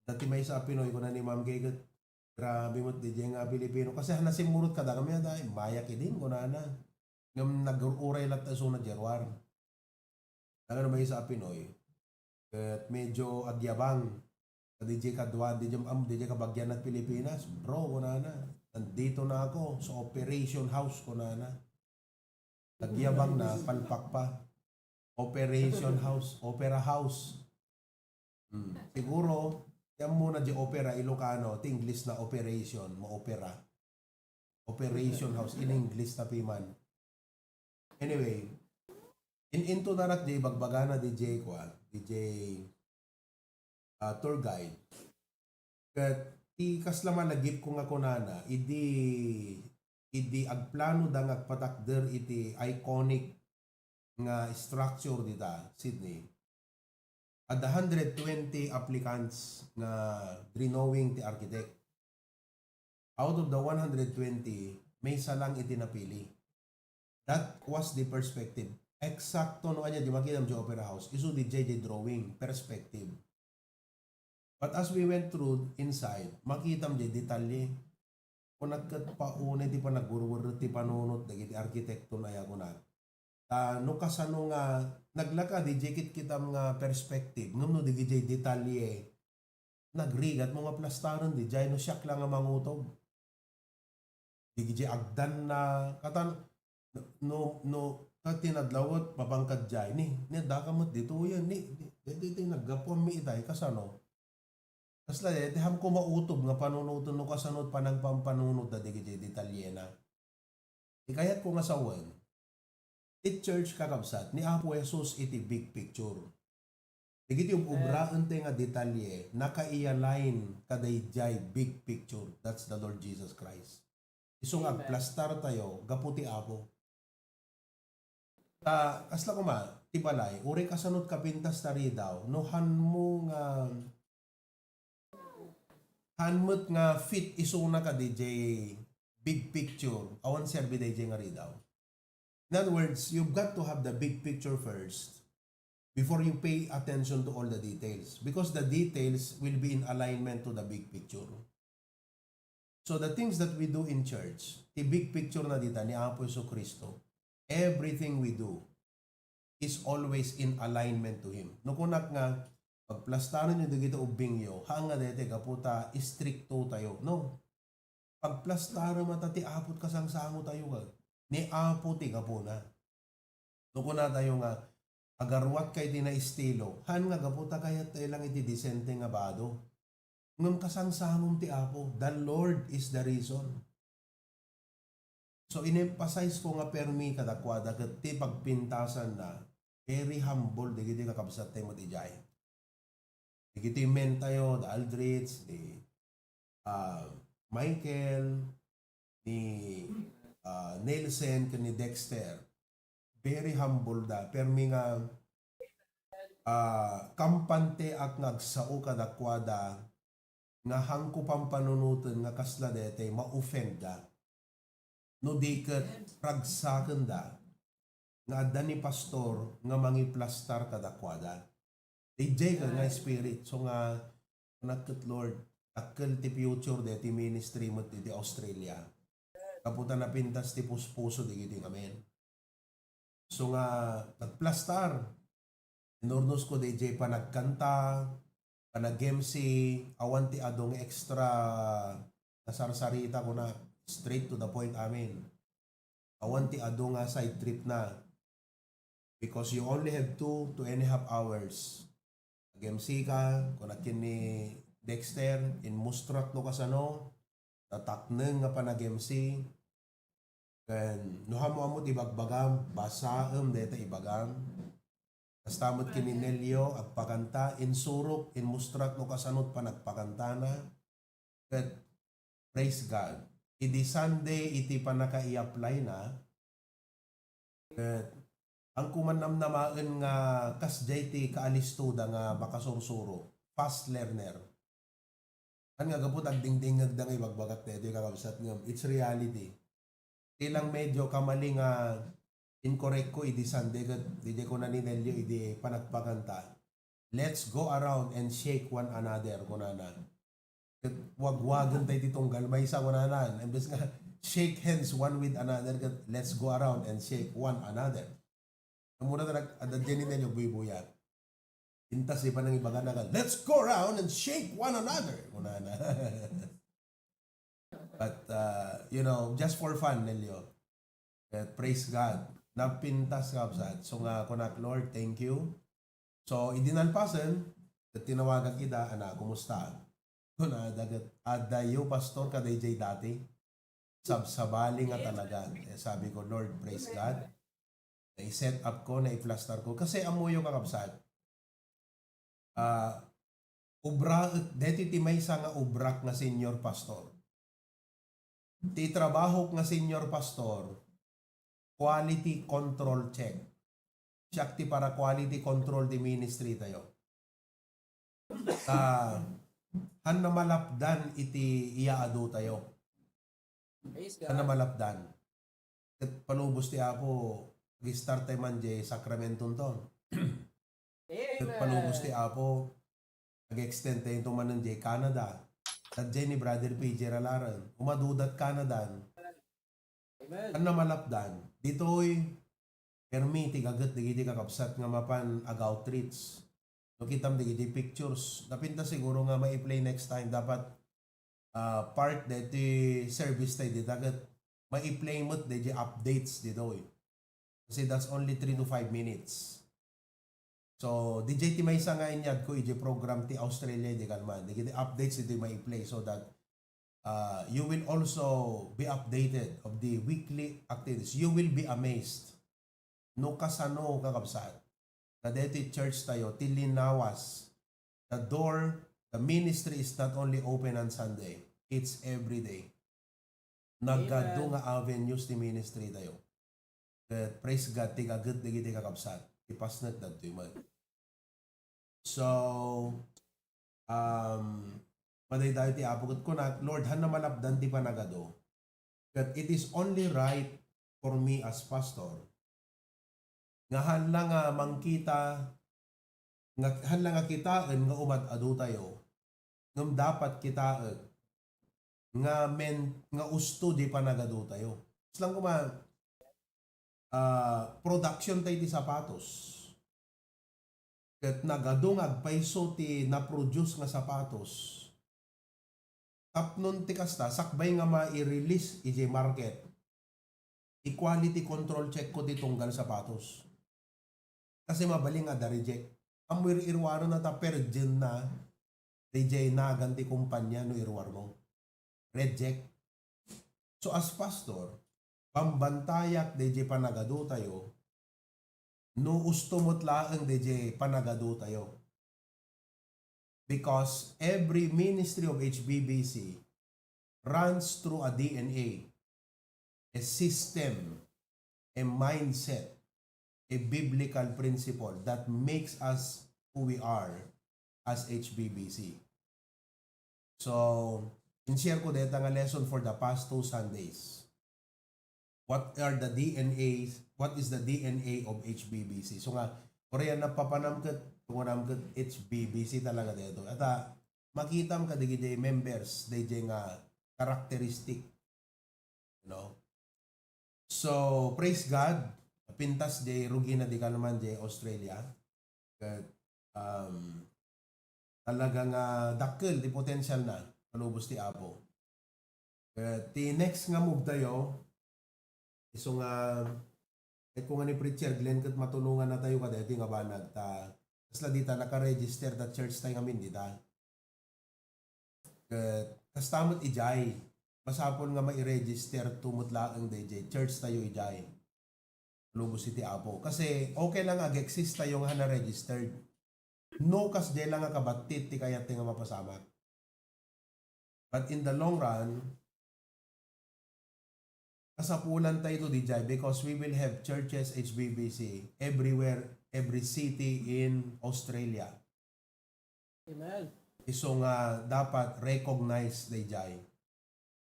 Dati maysa a Pinoy, kuna ni Ma'am Gay ket, "Grabe met D J nga Pilipino." Kasi ha nasimmurot kada kami, ada, "Mayak idin," kunana. Ngem nag-uray latta isuna jay ruar. Talaga naman isa a Pinoy. Ket medyo agyabang. Ka D J kadua, D J am, D J kabagyan na Pilipinas. "Bro," kunana, "nandito na ako sa Operation House," kunana. Nagyabang na, palpak pa. Operation House, Opera House. Hmm. Siguro, yan muna di opera, Ilocano, ti English na operation, maopera. Operation House, in English na piman. Anyway, in, into na rat di bagbagana D J kwa, D J, ah, tour guide. Ket ti kasla malagipko nga kunana, idi, idi agplano da nga agpatakder iti iconic nga structure dita, Sydney. Adda hundred twenty applicants nga drawing ti architect. Out of the one hundred twenty, maysa lang iti napili. That was the perspective. Eksakto no ania di makitam di Opera House. Isu di J J drawing, perspective. But as we went through inside, makitam di detalye. Kunak ket paunay ti panagwerwer ti panunot dagiti arkitekto na ya kunak. Ta no kasano nga naglaka di kitkitam nga perspective, ngem no di detalye, nagrigat mo nga plastaren di jay no siak la nga mangutob. Di agdanna, katan, no, no, kat tinadlawet, mapangkad jay, ni, ni, daka met ditoyen, ni, ni, dito, dito, naggapuan mi itay, kasano? Kasla, eh, ti hamko mautob nga panunoten no kasano panagpampanunot da dagiti detalyena. Ikayatko nga sawen, ti church, kakabsat, ni Apo Jesus iti big picture. Dagiti ub-, ubraen tayo nga detalye, nakaialain kadaydiay big picture. That's the Lord Jesus Christ. Isu nga agplastar tayo, gapu ti Apo. Ta, kasla koma, ti balay, uray kasanot kapintas ta ridaw, no hanmo nga, han met nga fit isuna ka D J big picture, awan serbi daydiay nga ridaw. In other words, you've got to have the big picture first before you pay attention to all the details, because the details will be in alignment to the big picture. So the things that we do in church, ti big picture na dita ni Apo Jesu-Cristo, everything we do is always in alignment to Him. No kunak nga, pagplastaran yo dagiti ubbing yo, haan nga daytoy gapu ta istrikto tayo. No. Pagplastarem ta ti Apo ti kasangsango tayo, ka. Ni Apo ti gapuna. No kuna tayo nga, agaruat kay ti naestilo, haan nga gapu ta kayat tayo lang iti disente nga bado. Ngem kasangsangom ti Apo. The Lord is the reason. So, in-emphasize ko nga permi kadakuada ket ti pagpintasanna, very humble dagiti kakabsat tayo met idiay. Dagiti men tayo, da Aldrich, ni, ah, Michael, ni, ah, Nelson, ken ni Dexter. Very humble da. Permi nga, ah, kampante ak nga agsao kadakuada nga hangko pampanunoten nga kasla daytoy ma-offend da. No di ket ragsakenda nga adda ni pastor nga mangiplastar kadakuada. Diay nga spirit. So nga, kunak ket, Lord, dakkel ti future daytoy ministry met iti Australia. Gapu ta napintas ti puspuso dagiti ngamin. So nga, nagplastar. Inurnos ko diay panagkanta, panag-M C, awan ti adu nga extra nasarsarita, kuna, straight to the point amin. Awan ti adu nga side trip na. Because you only have two, two and a half hours. Nag-M C ka, kuna ken ni Dexter, inmustrak no kasano, natakneng nga panag-M C. Ken no ammo-ammo ti ibagbagam, basaem dayta ibagam. Kasta met ken ni Nelio, agpakanta, insurok, inmustrak no kasano ti panagpakantana. Ket, praise God. Idi Sunday, iti pannakaiapply na, ket, hangko man namnamaen nga kasdiay ti kaalistoda nga makasursuro, fast learner. Haan nga gapu ta agdingdingngegda nga ibagbagak daytoy, kakabsat, ngem it's reality. Ti lang medyo kamali nga incorrect ko idi Sunday, ket diay kuna ni Nelio idi panagpakanta, "Let's go around and shake one another," kunana. Ket wagwagen tayo ti tunggal, maysa kunana. Imbes nga, "Shake hands one with another," ket, "Let's go around and shake one another." Ammona ta nag-, adda diay ni Nelio, buybuya. Intas di pa nang ibagana nga, "Let's go around and shake one another," kunana. But, uh, you know, just for fun, Nelio. Eh, praise God. Napintas, kakabsat. So nga, kunak, "Lord, thank you." So, idi nalpasen, ket tinawagak ida, "Ana, kumusta?" Kunada ket, "Adayo, Pastor, kadaydiay dati." Sabsabali nga talaga. Eh, sabi ko, "Lord, praise God." Nai-set up ko, naiplastar ko. Kasi ammoyo, kakabsat, ah, obra, deti ti maysa nga obrak nga senior pastor. Ti trabahok nga senior pastor, quality control check. Siak ti para quality control ti ministry tayo. Ta, hanna malapdan iti iyaadu tayo. Praise God. Hanna malapdan. Ket palubos ti Apo, ag-start tayo man diay Sacramento ton. Ket palubos ti Apo, ag-extend tayo to manen diay Canada. Ket diay ni Brother P J Ralaren, umadudat Canada. Amen. Hanna malapdan. Ditoy, permi ti gaget dagiti kakabsat nga mapan ag-outreach. No kitam dagiti pictures, napintas siguro nga ma-play next time. Dapat, ah, part deti service tayo dita ket ma-play met deti updates ditoy. Kasi that's only three to five minutes. So, diay ti maysa nga inyad ko iti program ti Australia, di kalman. Dagiti updates ditoy ma-play so that, uh, you will also be updated of the weekly activities. You will be amazed no kasano, kakabsat, nga deti church tayo, ti linawas. The door, the ministry is not only open on Sunday. It's every day. Nagadu nga avenues ti ministry tayo. Ket praise God, ti gaget dagiti kakabsat, ti pasnek dagitoy met. So, um, madaydayaw ti Apo ket kunak, "Lord, hanna malapdan ti panagadu. Ket it is only right for me as pastor nga hanna nga mangkita, nga hanna nga kitaen nga umad-adu tayo, ngem dapat kitaek nga men-, nga usto di panagadu tayo." Islang kuma, ah, production tayo ti sapatos. Ket nagadu nga agpayso ti na-produce nga sapatos. Tapno ti kasta, sakbay nga mai-release idiay market, i-quality control check ko ti tunggal sapatos. Kasi mabalin nga da-reject. Ammo ir-, iruarna ta perdienna, daydiay nagan ti kumpanya no iruarmo. Reject. So as pastor, bambantayak dayjay panagadutayo, no usto met laeng dayjay panagadutayo. Because every ministry of H B B C runs through a D N A, a system, a mindset, a biblical principle that makes us who we are as H B B C. So, in-share ko deta nga lesson for the past two Sundays. What are the D N As? What is the D N A of H B B C? So nga, Korea, napapanam ket, kunam ket H B B C talaga dito. At, ah, makitam kadagiti members, dayjay nga characteristic. You know? So, praise God, napintas jay rugina di kanuman jay Australia. Ket, um, talaga nga dakkel ti potensial na, palubos ti Apo. Ket ti next nga move tayo, isu nga, ket ko nga ni Preacher Glenn, ket matulongan na tayo kadaytoy nga banag, ta, kasla dita naka-register ta church tayo ngamin dita. Ket kasta met ijay, masapul nga mai-register to met laeng dayjay church tayo ijay. Lubos iti Apo. Kasi okay lang ag-exist tayo nga na-registered. No, kasjay lang nga kabattit ti kayat ti nga mapasamak. But in the long run, kasapulan tayo to dijay because we will have churches, H B B C, everywhere, every city in Australia. Amen. Isu nga dapat recognize dayjay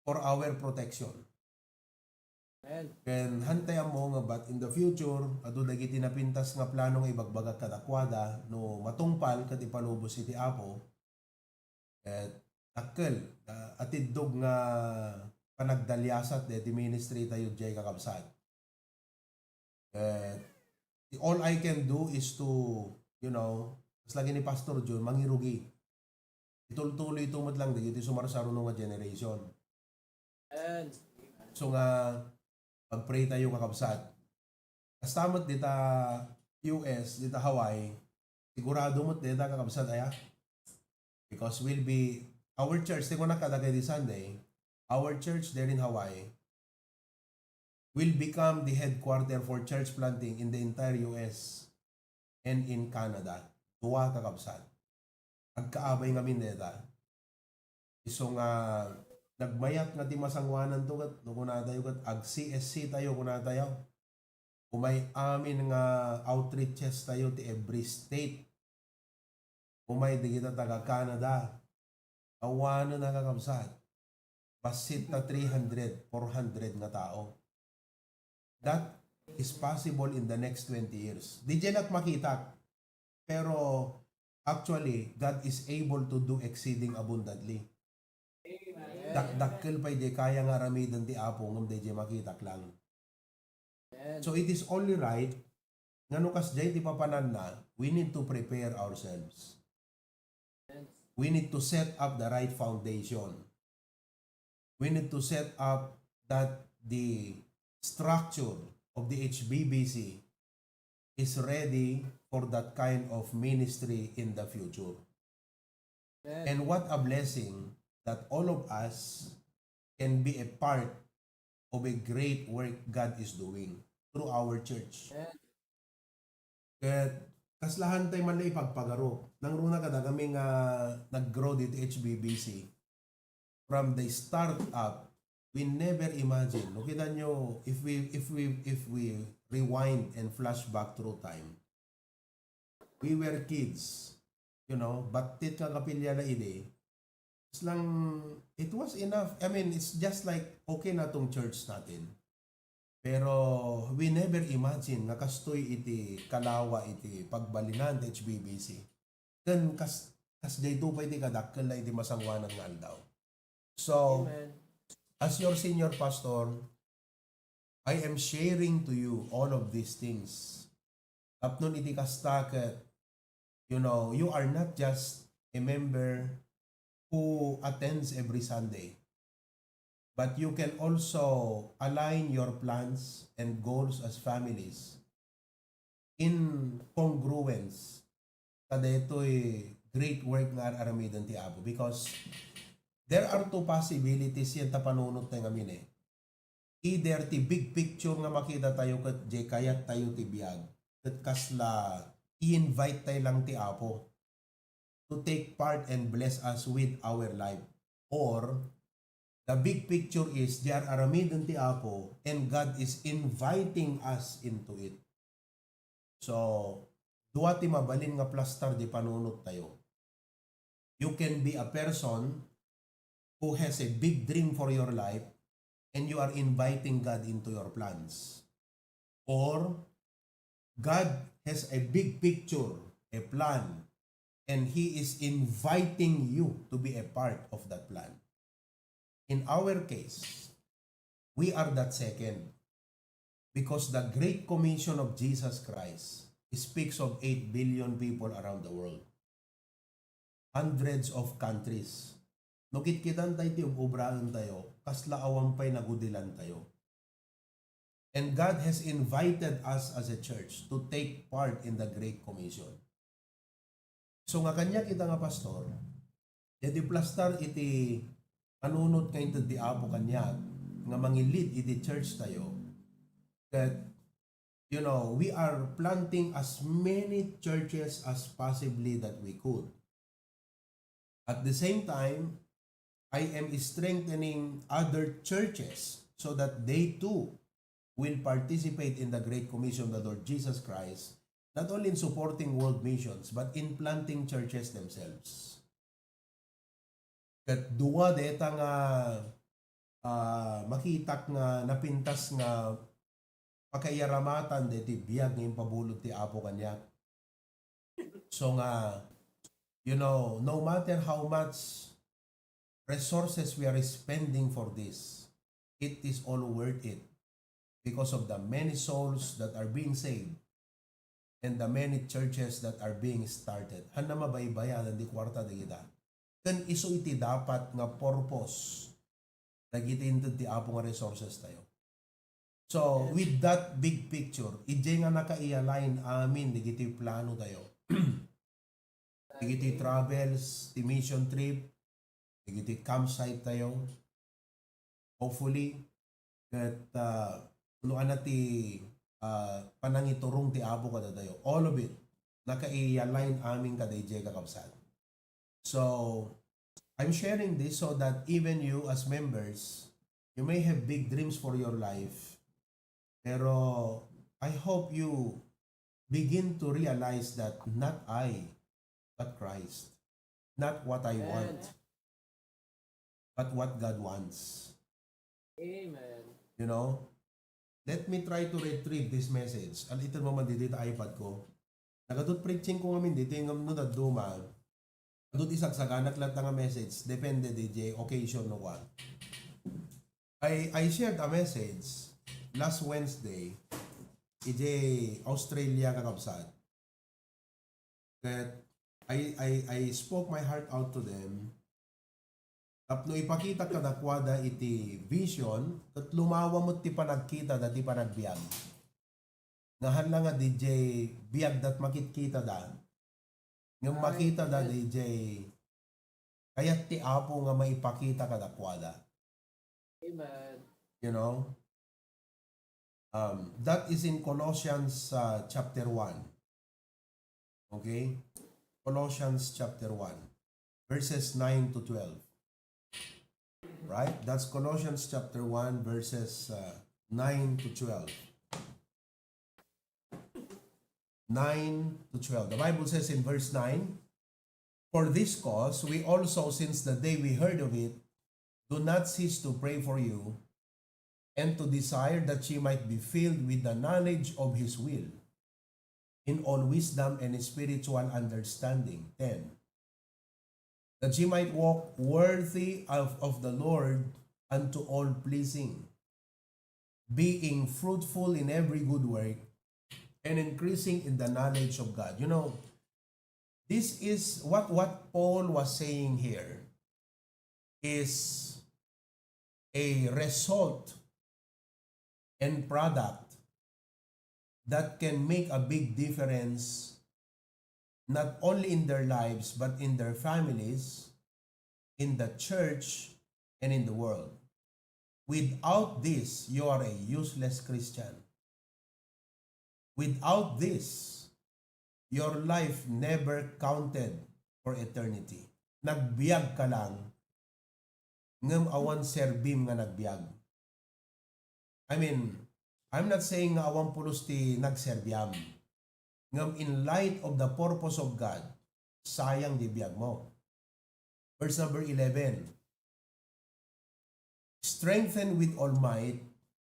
for our protection. Amen. Ken hantay ammo nga, but in the future, adu dagiti napintas nga plano nga ibagbagak kadakuada, no matungpal ket ipalubos iti Apo, ket dakkel, ah, atiddog nga panagdaliasat daydi ministry tayo dijay, kakabsat. Eh, all I can do is to, you know, kas lagi ni Pastor Jun, mangirugi. Itultuloy to met lang dagiti sumarsaruno nga generation. And so nga, pag-pray tayo, kakabsat. Kasta met dita U S, dita Hawaii, sigurado met dita, kakabsat, aya? Because we'll be, our church, ti kunak kadagiti Sunday, our church there in Hawaii will become the headquarter for church planting in the entire U S and in Canada. Dua, kakabsat. Agkaabay ngamin deta. Isu nga nagmayat nga ti masangoanan to ket, no, kunatayo ket, ag-C S C tayo, kunatayo. Umay amin nga outreaches tayo ti every state. Umay dagita taga Canada. Awanen a, kakabsat. Bassit ta three hundred, four hundred nga tao. That is possible in the next twenty years. Dijay lat makitak. Pero actually, God is able to do exceeding abundantly. Amen. Dakdakkel pay di kaya nga aramiden ti Apo ngem dayjay makitak lang. Amen. So it is only right nga no kasjay ti papananna, we need to prepare ourselves. Amen. We need to set up the right foundation. We need to set up that the structure of the H B B C is ready for that kind of ministry in the future. Amen. And what a blessing that all of us can be a part of a great work God is doing through our church. Amen. Ket kaslahan tay man la ipagpagarup. Nangruna kadagami nga nag-grow dito H B B C. From the start up, we never imagine. No, kita nyo, if we, if we, if we rewind and flash back through time, we were kids, you know, battit nga kapilya na idi. It's lang, it was enough. I mean, it's just like, okay na tong church natin. Pero we never imagine nga kastoy iti kalawa iti pagbalinan ti H B B C. Ken kas-, kasjay to pay ti kadakkel na iti masangoanan nga aldaw. So, amen, as your senior pastor, I am sharing to you all of these things. Tapno iti kasta ket, you know, you are not just a member who attends every Sunday, but you can also align your plans and goals as families in congruence kadaytoy great work nga ar-aramiden ti Apo, because there are two possibilities yan ta panunot tayo ngamin eh. Either ti big picture nga makita tayo ket jay kayat tayo ti biag, ket kasla i-invite tayo lang ti Apo to take part and bless us with our life. Or, the big picture is, they are aramiden ti Apo and God is inviting us into it. So, dua ti mabalin nga plastar di panunot tayo. You can be a person who has a big dream for your life and you are inviting God into your plans. Or God has a big picture, a plan, and He is inviting you to be a part of that plan. In our case, we are that second because the Great Commission of Jesus Christ speaks of eight billion people around the world. Hundreds of countries. No kitkitan tayo ti ub-ubraen tayo, kasla awan pay nagudilan tayo. And God has invited us as a church to take part in the Great Commission. So nga kaniak ita nga pastor, daydi plastar iti panunot nga inted ti Apo kaniak nga mangilid iti church tayo, that, you know, we are planting as many churches as possibly that we could. At the same time, I am strengthening other churches so that they too will participate in the Great Commission of the Lord Jesus Christ, not only in supporting world missions, but in planting churches themselves. Ket dua dayta nga, ah, makitak nga napintas nga pakaiyaramatan daytoy biag nga impabulod ti Apo kaniak. So nga, you know, no matter how much resources we are spending for this, it is all worth it because of the many souls that are being saved and the many churches that are being started. Haan a mabaybayadan ti kuarta dagita. Ken isu iti dapat nga purpose dagiti inted ti Apo nga resources tayo. So, with that big picture, idiay nga nakaialign amin dagiti plano tayo. Dagiti travels, ti mission trip, dagiti campsite tayo. Hopefully, ket, ah, no, ana ti, ah, panangiturong ti Apo kadatayo. All of it, nakaialign amin kadaydiay, kakabsat. So, I'm sharing this so that even you as members, you may have big dreams for your life, pero I hope you begin to realize that not I, but Christ. Not what I want, but what God wants. Amen. You know? Let me try to retrieve this message. Al-, itan mo man didi ta iPad ko. Nagadut preaching ko ngamin didi, ngem no dadduma, adut isagsaganak latta nga message. Depende diay occasion no kua. I, I shared a message last Wednesday, idiay Australia, kakabsat. Ket I, I, I spoke my heart out to them. Tapno ipakita kadakuada iti vision, ket lumawa met ti panagkitada ti panagbiag. Nga haan la nga didiay biagda makitkitada, ngem makitada didiay kayat ti Apo nga maipakita kadakuada. Amen. You know? Um, that is in Colossians, uh, chapter one. Okay? Colossians chapter one, verses nine to twelve. Right? That's Colossians chapter one, verses, uh, nine to twelve. Nine to twelve. The Bible says in verse nine, "For this cause we also, since the day we heard of it, do not cease to pray for you and to desire that ye might be filled with the knowledge of his will, in all wisdom and spiritual understanding." Ten. "That ye might walk worthy of, of the Lord unto all pleasing, being fruitful in every good work, and increasing in the knowledge of God." You know, this is what, what Paul was saying here is a result and product that can make a big difference not only in their lives, but in their families, in the church, and in the world. Without this, you are a useless Christian. Without this, your life never counted for eternity. Nagbiag ka lang, ngem awan serbim nga nagbiag. I mean, I'm not saying nga awan pulos ti nagserbiam. Ngem in light of the purpose of God, sayang di biag mo. Verse number eleven, "Strengthened with all might,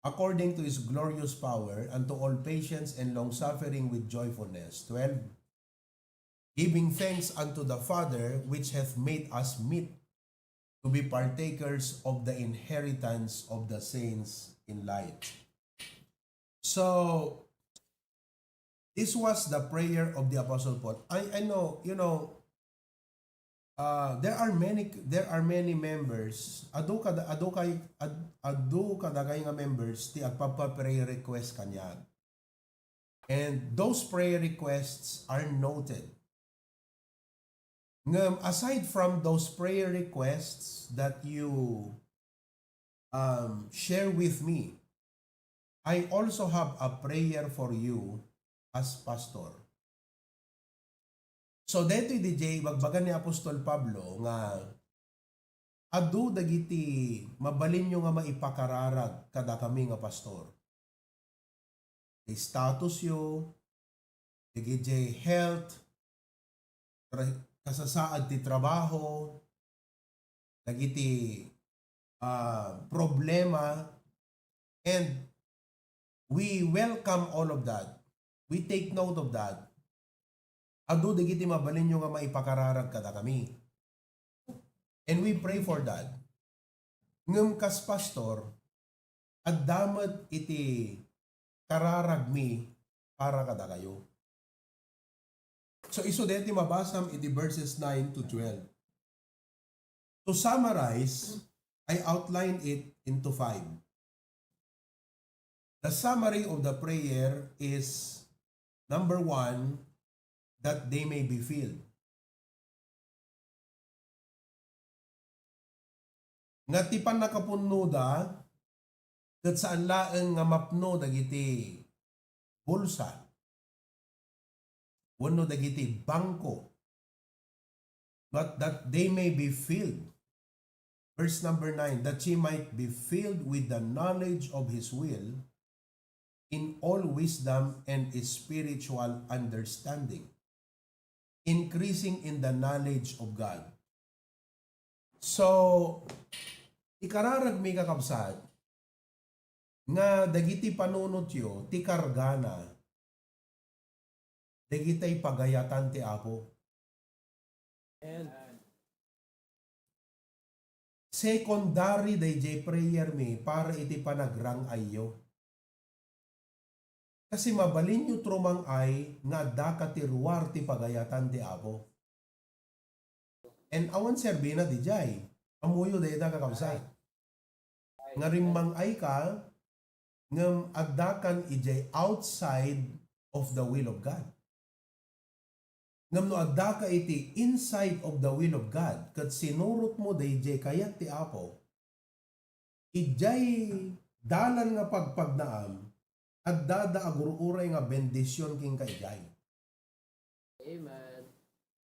according to his glorious power, unto all patience and long-suffering with joyfulness." Twelve, "Giving thanks unto the Father, which hath made us meet to be partakers of the inheritance of the saints in light." So, this was the prayer of the Apostle Paul. I, I know, you know, uh, there are many, there are many members. Adu kada, adu kay, ad-, adu kadagay nga members ti agpapa-prayer request kaniak. And those prayer requests are noted. Ngem, aside from those prayer requests that you, um, share with me, I also have a prayer for you as pastor. So, daytoy D J, ibagbaga ni Apostol Pablo nga adu dagiti mabalinyo nga maipakararag kadakami nga pastor. Ti statusyo, dagiti health, tra-, kasasaad ti trabaho, dagiti, ah, problema, and we welcome all of that. We take note of that. Adu dagiti mabalinyo nga maipakararag kadakami. And we pray for that. Ngem kas pastor, adda met iti kararagmi para kadakayo. So, isu daytoy mabasam iti verses nine to twelve. To summarize, I outline it into five. The summary of the prayer is, number one, that they may be filled. Nga ti pannakapunnoda, ket saan laeng nga mapno dagiti bulsa wenno dagiti bangko, but that they may be filled. Verse number nine, "That ye might be filled with the knowledge of his will, in all wisdom and spiritual understanding, increasing in the knowledge of God." So, ikararagmi, kakabsat, nga dagiti panunotyo ti kargana dagiti pagayatan ti Apo. Amen. Secondary dayjay prayer mi para iti panagrang-ayyo. Kasi mabalinyo trumang-ay nga adda ka ti ruar ti pagayatan ti Apo. And awan serbina dijay. Ammoyo dayta, kakabsat. Nga rimmang-ay ka, ngem adda kan ijay outside of the will of God. Ngem no adda ka iti inside of the will of God, ket sinurot mo dayjay kayat ti Apo, ijay dalan nga pagpagnaam, adda da agur-uray nga bendision kenka ijay. Amen.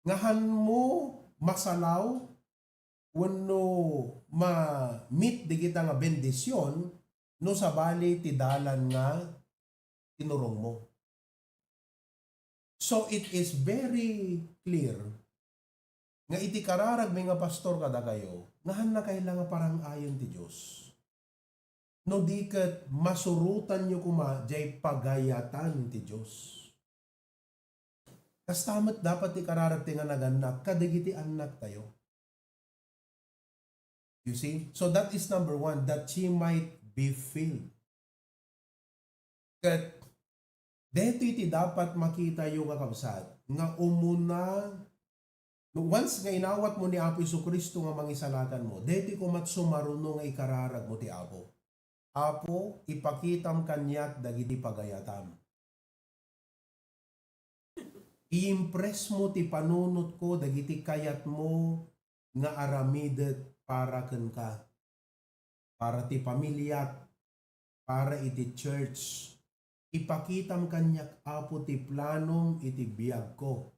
Nga hanmo masalaw wenno ma-meet dagita nga bendision no sabali ti dalan nga tinurongmo. So, it is very clear nga iti kararagmi nga pastor kadakayo, nga hannakay la nga parang-ayen ti Dios. No di ket, masurotanyo koma jay pagayatan ti Dios. Kasta met dapat ti kararag ti nga nagannak kadagiti annaktayo. You see? So that is number one, that ye might be filled. Ket daytoy ti dapat makitayo, kakabsat, nga umuna, no, once nga inawatmo ni Apo Jesu-Cristo nga Mangisalakanmo, daytoy koma ti sumaruno nga ikararagmo ti Apo. Apo, ipakitam kaniak dagiti pagayatam. I-impressmo ti panunotko dagiti kayatmo nga aramidek para kenka. para ti pamiliak, para iti church. Ipakitam kaniak, Apo, ti planom iti biagko.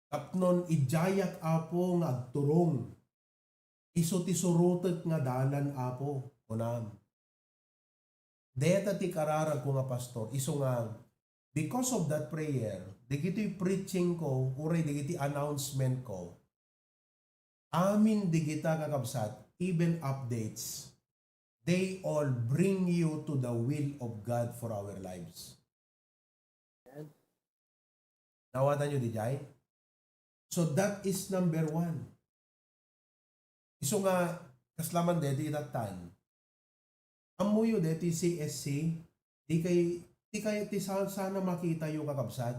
Tapnon idiayak, Apo, nga agturong. Isu ti surotek nga dalan, Apo, kunam. Deta ti kararagko nga pastor, isu nga, because of that prayer, dagitoy preaching ko, uray dagiti announcement ko, amin digita, kakabsat, even updates, they all bring you to the will of God for our lives. Amen. Nawatanyo diay? So that is number one. Isu nga, kasla man deti itattan. Ammoyo deti C S C, di kay, di kay ti sa-, sana makitayo, kakabsat.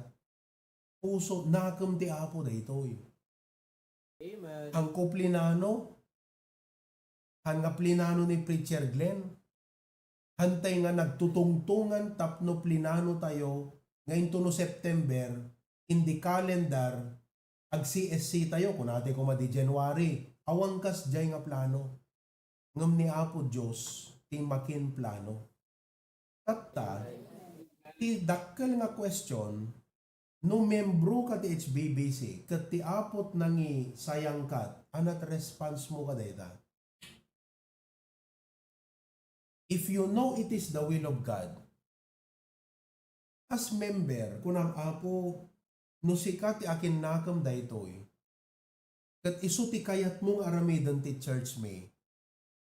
Puso, nakem ti Apo daytoy. Amen. Hanko plinano, han nga plinano ni Preacher Glenn. Hantay nga nagtutungtungan tapno plinano tayo nga intono September, in the calendar, ag-C S C tayo, kunatay koma di January. Awan kasdiay nga plano. Ngem ni Apo Dios ti makinplano. Tatta, ti dakkel nga question, no membro ka ti H B B C, ket ti Apo ti nangisayangkat, anat response mo kadayta? If you know it is the will of God, as member, kunam, Apo, no sika ti akinnakem daytoy, ket isu ti kayatmo nga aramiden ti church mi,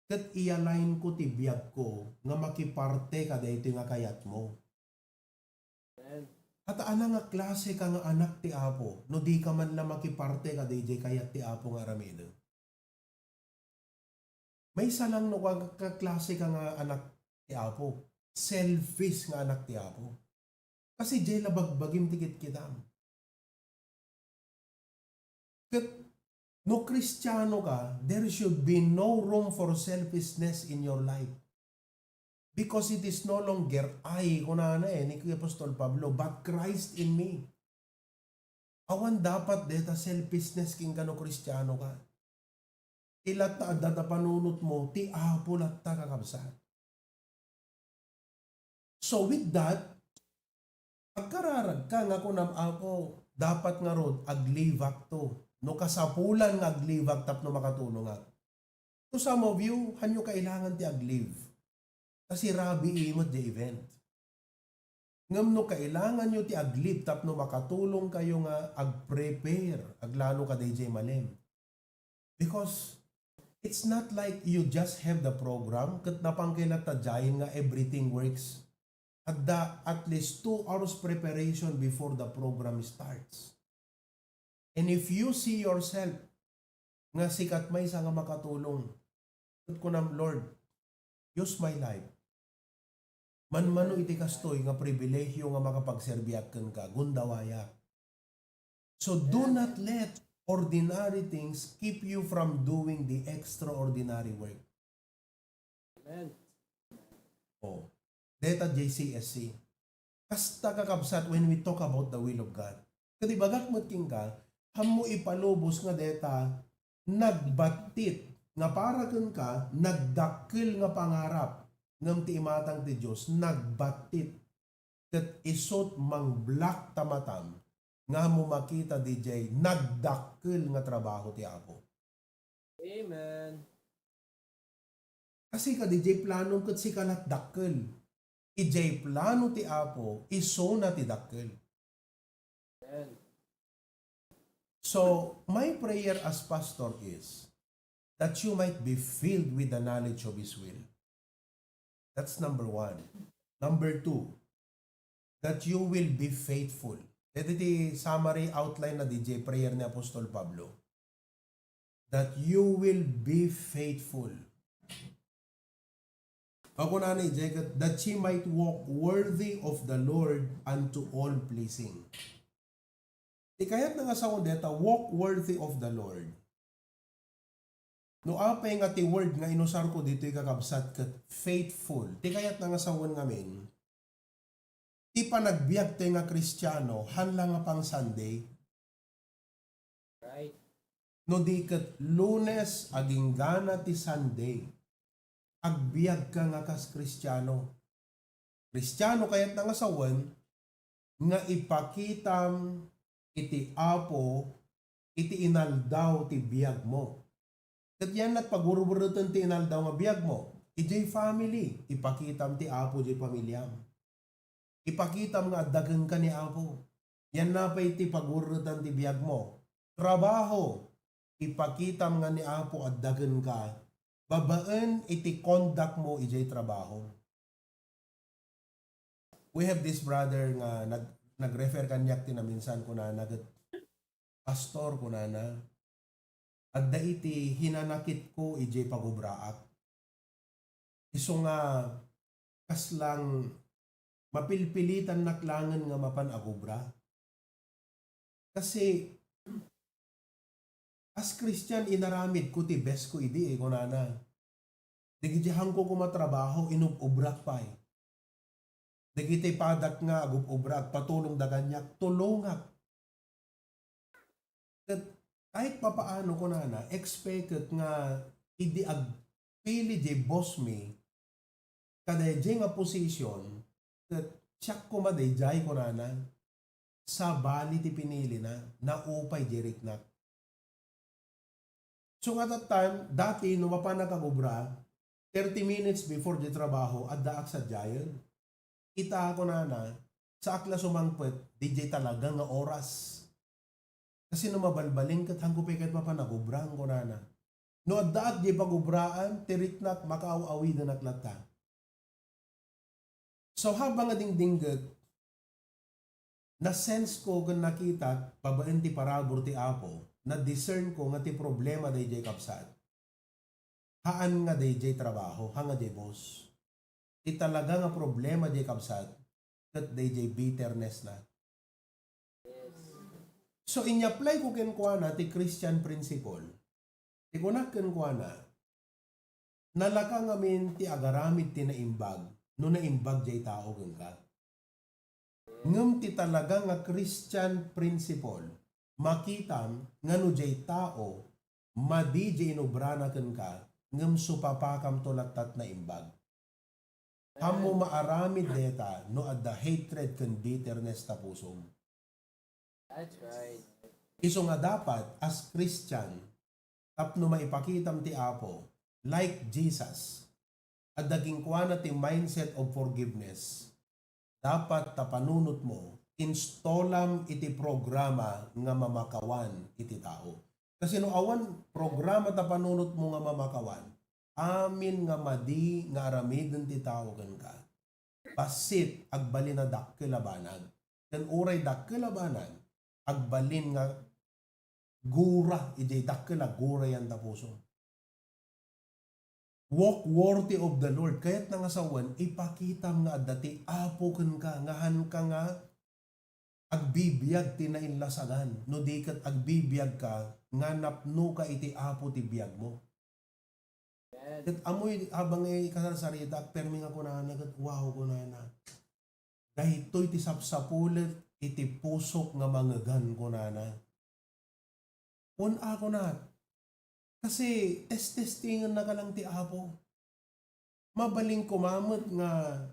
ket i-align ko ti biagko nga makiparte kadaytoy nga kayatmo. Amen. At ana nga klase ka nga anak ti Apo, no di ka man la makiparte kadaydiay kayat ti Apo nga aramiden? Maysa lang no ka, ka klase ka nga anak ti Apo. Selfish nga anak ti Apo. Kasi diay la bagbagim ti kitkitam. Ket no Kristiano ka, there should be no room for selfishness in your life. Because it is no longer I, kunana eh, ni Apostol Pablo, but Christ in me. Awan dapat deta selfishness kenka no Kristiano ka. Ti latta adda ta panunotmo, ti Apo latta, kakabsat. So with that, agkararag ka nga kunam, Apo, dapat ngarud, ag-leave ak to. No kasapulan nga ag-leave ak tapno makatulongak. To some of you, hanyo kailangan ti ag-leave. Kasi rabii met di event. Ngem no kailanganyo ti ag-leave tapno makatulong kayo nga ag-prepare, aglalo kadaydiay malem. Because it's not like you just have the program, ket napan kay latta diay nga everything works. Adda at least two hours preparation before the program starts. And if you see yourself nga sika ti maysa nga makatulong, ket kunam, Lord, use my life. Manmano iti kastoy nga pribilehiyo nga makapagserbiak kenka, gundawayak. So do not let ordinary things keep you from doing the extraordinary work. Amen. Oh, deta J C S C. Kasta, kakabsat, when we talk about the will of God. Ket ibagak met kenka, ammo ipalubos nga deta nagbattit nga para kenka, nagdakkel nga pangarap, ngem ti imatang ti Dios, nagbattit. Ket isut' mangblock ta matam nga ammo makita didiay nagdakkel nga trabaho ti Apo. Amen. Kasi kadi jay planom ket sika lat dakkel. Ijay plano ti Apo, isuna ti dakkel. Amen. So, my prayer as pastor is that you might be filled with the knowledge of His will. That's number one. Number two, that you will be faithful. Daytoy ti summary outline na didiay prayer ni Apostol Pablo. That you will be faithful. Kunana idiay ket, that ye might walk worthy of the Lord unto all pleasing. Ti kayatna nga sawen dayta, walk worthy of the Lord. No apay nga ti word nga inusarko ditoy, kakabsat, ket faithful. Ti kayatna nga sawen ngamin, ti panagbiagtoy nga Kristiano, haan la nga pang Sunday. Right. no di ket Lunes agingga na ti Sunday, agbiagka nga kas Kristiano. Kristiano kayatna nga sawen nga ipakitam iti Apo iti inaldaw ti biagmo. Ket yannat pagurbureten ti inaldaw nga biagmo. Idiay family, ipakitam ti Apo diay pamiliam. Ipakitam nga adda kenka ni Apo. Yanna pay ti pagurbureten ti biagmo. Trabaho, ipakitam nga ni Apo adda kenka babaen iti conduct mo idiay trabaho. We have this brother nga nag-, nag-refer kaniak ti naminsan, kunana ket, "Pastor," kunana, "adda iti hinanakitko idiay pagubraak. Isu nga kaslang mapilpilitannak langen nga mapan agubra." Kasi, as Christian, inaramidko ti best ko idi, eh, kunana. Dagiti hanko koma trabaho, inub-ubrak pay. Dagiti padak nga agub-ubra, agpatulongda kaniak, tulongak. Ket, kahit papaano, kunana, expected nga idi agpili diay boss mi, kadaydiay nga position, ket siak koma daydiay, kunana, sabali ti pinilina, naupay diay riknak. So, nga that time, dati, no mapanak agubra, thirty minutes before di trabaho, addaak sadiayen. Ita, kunana, saak la sumangpet, diay talaga nga oras. Kasi no mabalbalin, ket hanko pay ket mapan agubra, kunana. No addaak diay pagubraan, ti riknak, makaaw-awidenak latta. So, habang nga dingdingget, na-sense ko ken nakitak babaen ti parabur ti Apo, na-discern ko nga ti problema daydiay kabsat, haan nga daydiay trabaho, haan nga diay boss. Ti talaga nga problema diay kabsat, ket daydiay bitterness na. So, in-apply ko kenkuana ti Christian principle. Ti kunak kenkuana, nalaka ngamin ti agaramid ti naimbag no naimbag diay tao kenka. Ngem ti talaga nga Christian principle, makitam nga no diay tao, madi diay inubrana kenka, ngem supapakamto lattat naimbag. Ammo maaramid dayta no adda hatred ken bitterness ta pusom. That's right. Isu nga dapat, as Christian, tapno maipakitam ti Apo, like Jesus, adda kenkuana ti mindset of forgiveness. Dapat ta panunotmo, installam iti programa nga mamakawan iti tao. Kasi no awan programa ta panunotmo nga mamakawan, amin nga madi nga aramiden ti tao kenka, bassit, agbalin a dakkel a banag. Ken uray dakkel a banag, agbalin nga gura, idiay dakkel a gura yan ta puso. Walk worthy of the Lord. Kayatna nga sawen, ipakitam nga adda ti Apo kenka, nga hanka nga agbibiag ti nainlasagan, no di ket agbibiagka nga napnoka iti Apo ti biagmo. Amen. Ket ammoy, habang ikasarsaritaak, permi nga kunana ket, "Wow," kunana. "Daytoy ti sapsapulet iti pusok nga mangegan," kunana. Kun-, a, kunak. Kasi testestengennaka lang ti Apo. Mabalin koma met nga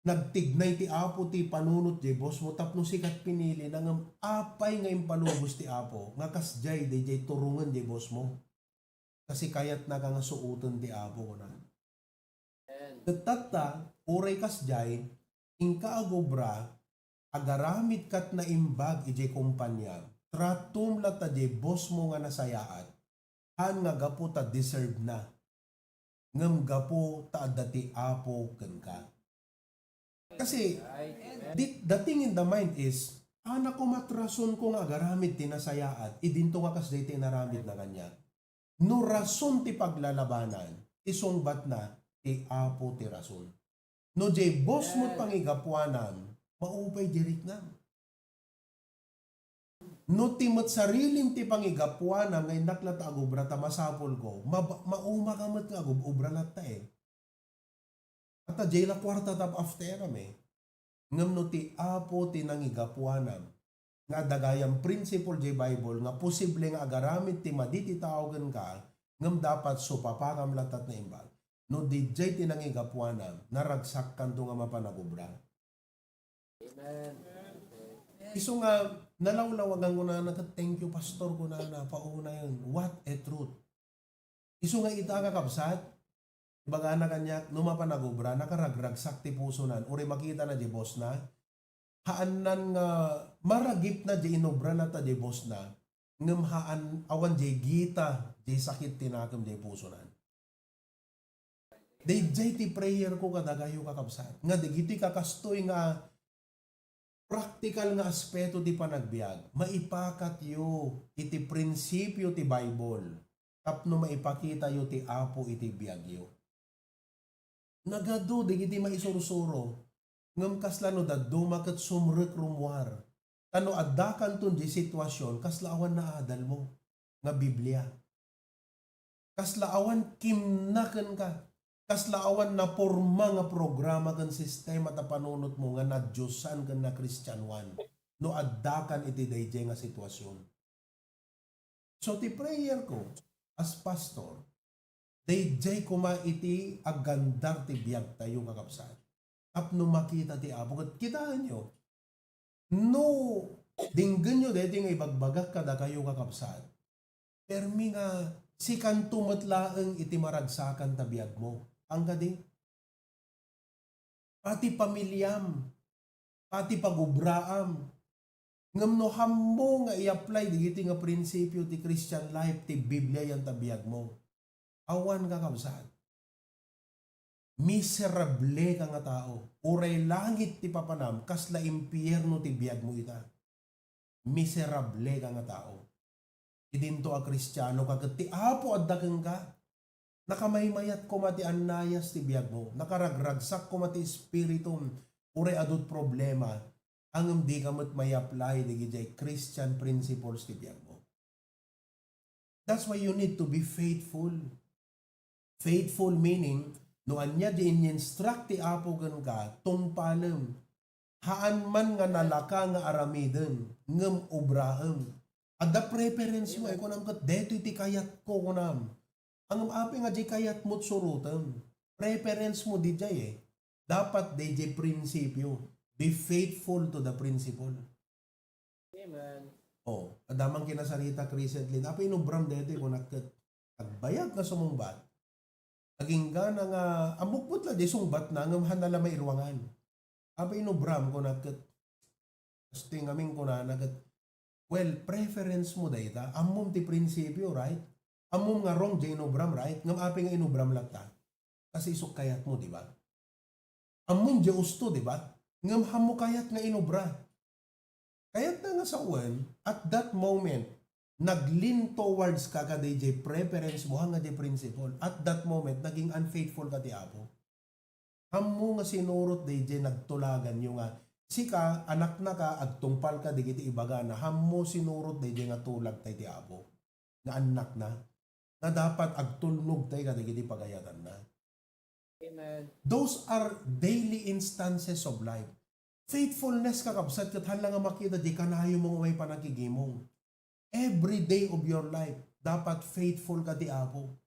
nagtignay ti Apo ti panunot diay boss mo tapno sika ti pinilina, ngem apay nga impalubos ti Apo nga kasdiay daydiay turongen diay boss mo? Kasi kayatnaka nga suoten ti Apo, kuna. Amen. Ket tatta, uray kasdiay, inka agubra, agaramid kat naimbag idiay kompania, tratom latta diay boss mo nga nasayaat, haan nga gapu ta deserve na, ngem gapu ta adda ti Apo kenka. Kasi, the, the thing in the mind is, "Haan a koma ti rasonko nga agaramid ti nasayaat, idinto nga kasdiay ti inaramidna kaniak." No rason ti paglalabanan, isungbatna ti Apo ti rason. No diay boss mo ti pangigapuanam, maupay diay riknam. No ti met sarilim ti pangigapuanam nga innak latta agubra ta masapulko, mab-, maumaka met nga agub-, ubra latta, eh. Ata diay la kuarta ta afteram, eh. Ngem no ti Apo ti nangigapuanam, nga adda gayam principle jay Bible nga posible nga agaramid ti madi ti tao kenka, ngem dapat supapakam latta ti naimbag. No didiay ti nangigapuana, naragsakkanto nga mapan agubra. Amen. Isu nga, nalawlawagan ko na, nag-, "Thank you, Pastor," ko na, na, "Paunayen, what a truth." Isu nga ita, kakabsat, ibagana kaniak, no mapan agubra, nakaragragsak ti pusonan, uray makitana di boss na, haannan nga maragipna di inubrana ta di boss na, ngem haan, awan di gita, di sakit ti nakem di pusonan. Daydiay ti prayer ko kadakayo, kakabsat, nga dagiti kakastoy nga praktikal nga aspeto ti panagbiag, maipakatyo iti prinsipio ti Bible tapno maipakitayo ti Apo iti biagyo. Nagadu dagiti maisursuro, ngem kasla no dadduma ket sumrek rummuar. Ta no addakanton di situasion, kasla awan naadalmo nga Biblia. Kasla awan kimna kenka. Kasla awan naporma nga programa ken sistema ta panunotmo nga nadiosan ken nakristianoan no addakan iti daydiay nga situasion. So, ti prayer ko as pastor, daydiay koma iti agandar ti biagtayo, kakabsat. Tapno makita ti Apo. Ket kitaenyo, no denggenyo daytoy nga ibagbagak kadakayo, kakabsat, permi nga sikanto met laeng iti maragsakan ta biagmo. Angkadi? Pati pamiliam, pati pagubraam. Ngem no hammo nga i-apply dagiti nga prinsipio ti Christian life, ti Biblia, yan ta biagmo, awan, kakabsat. Miserable ka nga tao. Uray langit ti papanam, kasla impierno ti biagmo ita. Miserable ka nga tao. Idinto a Kristiano ka ket ti Apo adda kenka. Nakamaymayat koma ti annayas ti biagmo. Nakaragragsak koma ti espiritum. Uray adut problema, ngem dika met may-apply dagiti Christian principles ti biagmo. That's why you need to be faithful. Faithful meaning, no ania di in-instruct ti Apo kenka, tungpalem. Haan man nga nalaka nga aramidem, ngem ubraem. Adda preference mo, eh, kunam ket, "Detoy ti kayatko," kunam. Ngem apay nga di kayatmo surotem? Preference mo diay, eh. Dapat diay prinsipyo. Be faithful to the principle. Amen. Oh, adda man kinasaritak recently. Apay inubram daytoy, kunak ket, agbayag nga sumungbat. Aginggana nga, ammok met la di sungbatna, ngem haanna la mairuangan. Apay inubram, kunak ket, kastoy ngamin kunana ket, well, preference mo dayta. Ammom ti prinsipyo, right? Ammom nga wrong di inubram, right? Ngem apay nga inubram latta? Kasi isuk kayatmo, di ba? Ammom di usto, di ba? Ngem hammo kayat nga inubra. Kayatna nga sawen, at that moment, nag-lean towards ka kadaydiay preference mo, haan nga di principle. At that moment, naging unfaithful ka ti Apo. Hammo nga sinurot daydiay nagtulaganyo nga, sika, anakna ka, agtungpal ka dagiti ibagana, hammo sinurot daydiay nga tulagtay ti Apo. nga annakna, nga dapat agtulnogtay kadagiti pagayatanna. Amen. Those are daily instances of life. Faithfulness, kakabsat, ket haan la nga makita di kanayon mo nga umay panagigimong. Every day of your life, dapat faithful ka ti Apo.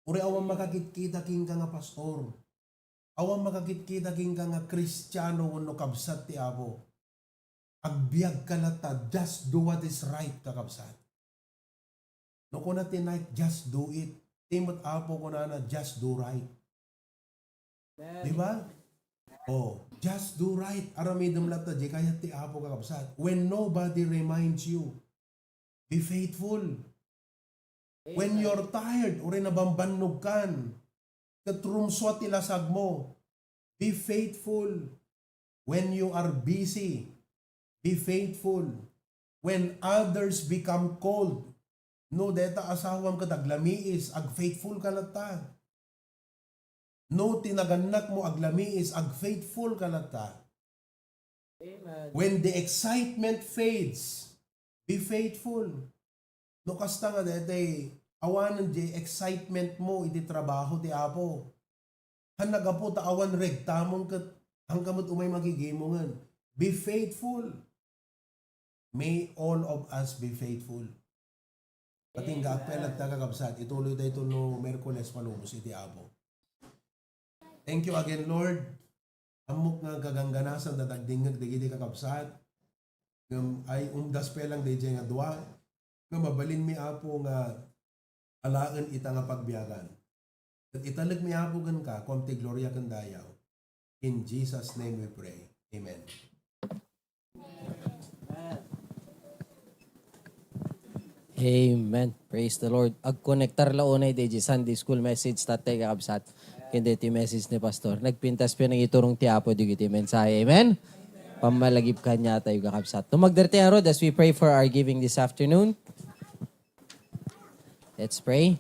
Uray awan makakitkita kenka nga pastor. Awan makakitkita kenka nga Kristiano wenno kabsat ti Apo. Agbiagka latta, just do what is right, kakabsat. No kuna ti Nike, "Just do it." Ti met Apo kunana, "Just do right." Amen. Di ba? Oh, just do right. Aramidem latta, di kayat ti Apo, kakabsat. When nobody reminds you, be faithful. When you're tired, uray nabambannogkan, ket rumsua ti lasagmo, be faithful. When you are busy, be faithful. When others become cold, no, deta asawam ket aglamiis, ag-faithful ka latta. No, ti nagannakmo aglamiis, ag-faithful ka latta. Amen. When the excitement fades, be faithful. No kasta nga daytoy, awanen di excitement mo iti trabaho ti Apo. Haan nga gapu ta awan regtamon ket haan ka met umay magigimongen. Be faithful. May all of us be faithful. Pati nga agpayag ta, kakabsat, ituloy dayto no Miyerkules palubos iti Apo. Thank you again, Lord. Ammok nga kagangganasan ta agdingngeg dagiti kakabsat. Ngem ay umdas pay lang daydiay nga dua. Nga mabalinmi, Apo, nga alaen ita nga pagbiagan. Ket italekmi, Apo, kenka, kuam ti gloria ken dayaw. In Jesus' name we pray. Amen. Amen. Praise the Lord. Agkonektar la unay daydiay Sunday school message tatay, kakabsat. Ken daytoy message ni Pastor. Nagpintas pay nangiturong ti Apo dagiti mensahe. Amen? Pammalagip kaniatayo, kakabsat. Tumagder ti arod as we pray for our giving this afternoon. Let's pray.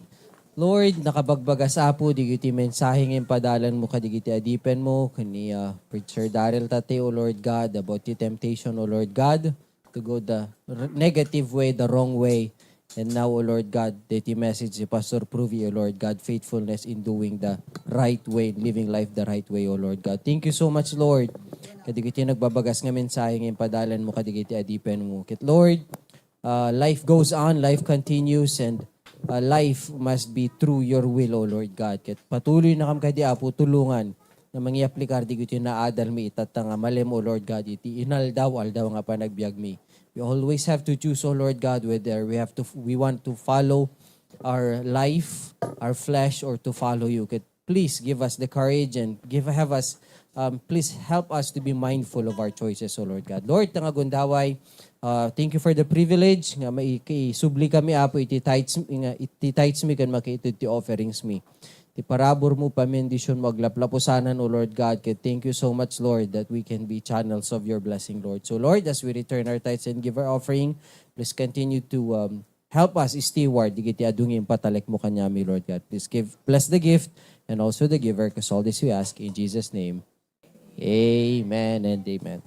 Lord, nakabagbagas, Apo, dagiti mensahe nga impadalanmo kadigiti adipenmo, ken ni, ah, Preacher Daryl tatay, O Lord God, about the temptation, O Lord God, to go the r- negative way, the wrong way. And now, O Lord God, daytoy message ni Pastor Pruvi, O Lord God, faithfulness in doing the right way, living life the right way, O Lord God. Thank you so much, Lord, kadigiti nagbabagas nga mensahe nga impadalanmo kadigiti adipenmo. Ket, Lord, uh, life goes on, life continues, and uh, life must be through your will, O Lord God. Ket patuloy na kam kadi, Apo, tulongan nga mangiaplikar digiti naadalmi itatta nga malem, O Lord God, iti inaldaw-aldaw nga panagbiagmi. We always have to choose, O Lord God, whether we have to we want to follow our life, our flesh, or to follow you. Ket please give us the courage and give have us um, please help us to be mindful of our choices, O Lord God. Lord, nga gundaway, uh, thank you for the privilege nga maikisubli kami, Apo, iti tithes, nga iti tithes mi ken makiitud ti offerings mi. Ti parabur mo, pamendisyon mo, aglaplapusanan, O Lord God. Ket thank you so much, Lord, that we can be channels of your blessing, Lord. So, Lord, as we return our tithes and give our offering, please continue to um, help us steward digiti adu nga impatalek mo kaniami, Lord God. Please give, bless the gift and also the giver, 'cause all this we ask in Jesus' name. Amen and amen.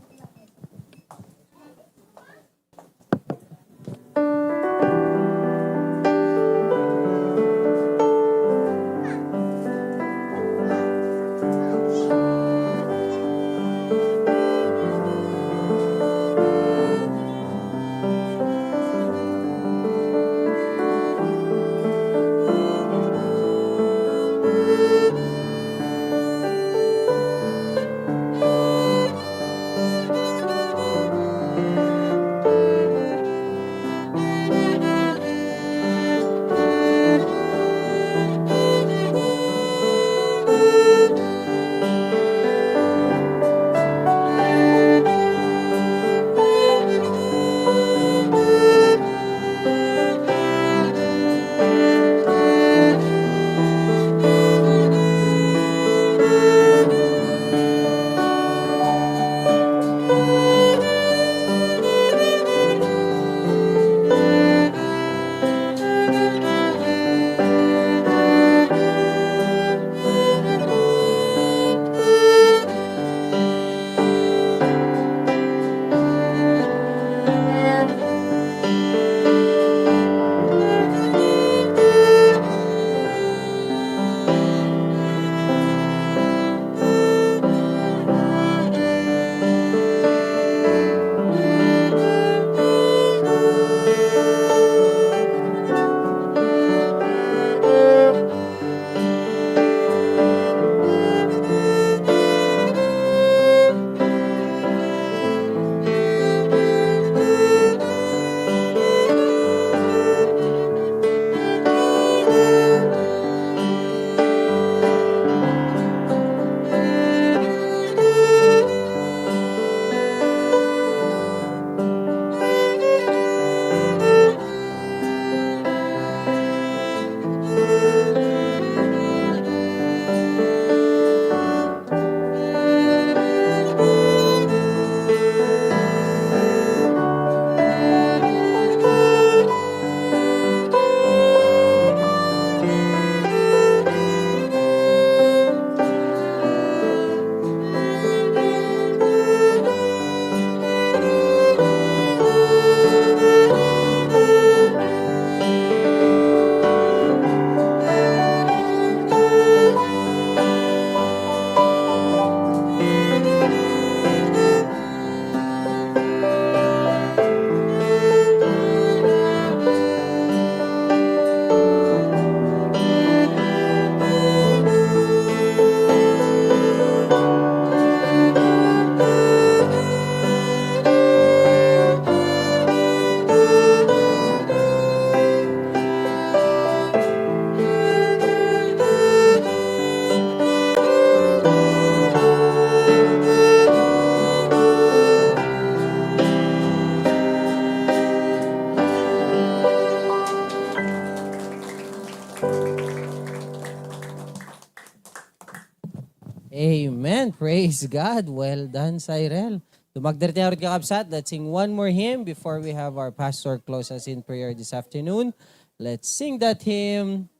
Amen. Praise God. Well done, Cyril. Tumagder tayo ulit, kakabsat. Let's sing one more hymn before we have our pastor close us in prayer this afternoon. Let's sing that hymn,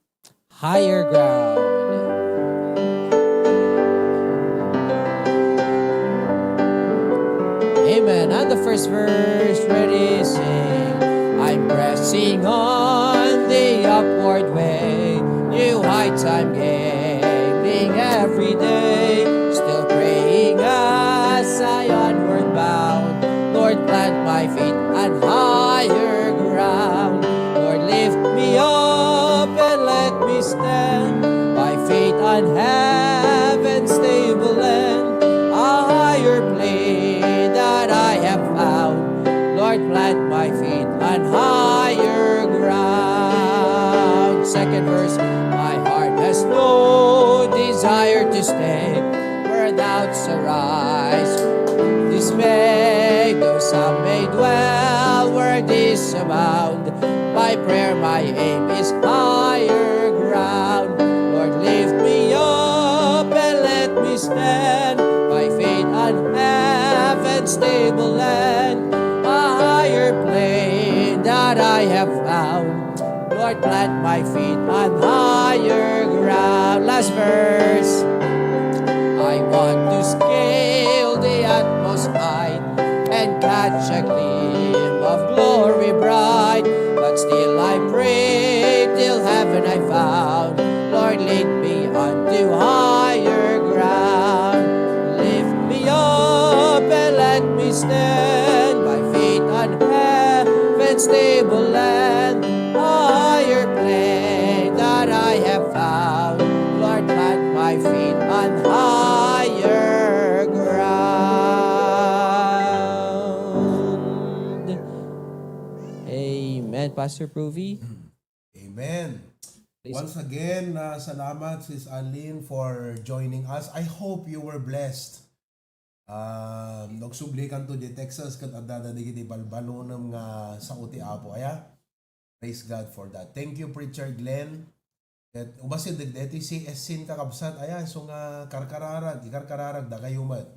Higher Ground. Amen. And the first verse, ready, sing. I'm pressing on the upward way. New heights I'm gaining every day. Still praying as I onward bound. Lord, plant my feet on higher ground. Lord, lift me up and let me stand. My feet on heaven's table land. A higher plane that I have found. Lord, plant my feet on higher ground. Second verse, my heart has no desire to stay where doubts arise. Dismay, though some may dwell where these abound. My prayer, my aim is higher ground. Lord, lift me up and let me stand. My feet on heaven's table land. A higher plane that I have found. Lord, plant my feet on higher ground. Last verse. I want to scale the utmost height and catch a gleam of glory bright. But still I pray till heaven I found. Lord, lead me unto higher ground. Lift me up and let me stand. My feet on heaven's table land. A higher plane that I have found. Lord, plant my feet on higher ground. Amen. Pastor Pruvi? Amen. Please. Once again, uh, salamat, Sis Arlene, for joining us. I hope you were blessed. Um, nagsubli kanto di Texas, ket adda dagiti balbalonem nga sao ti Apo, aya? Praise God for that. Thank you, Preacher Glenn. Ket umasideg deti C S C, kakabsat, aya, so nga karkararag, ikarkararag dakayo met.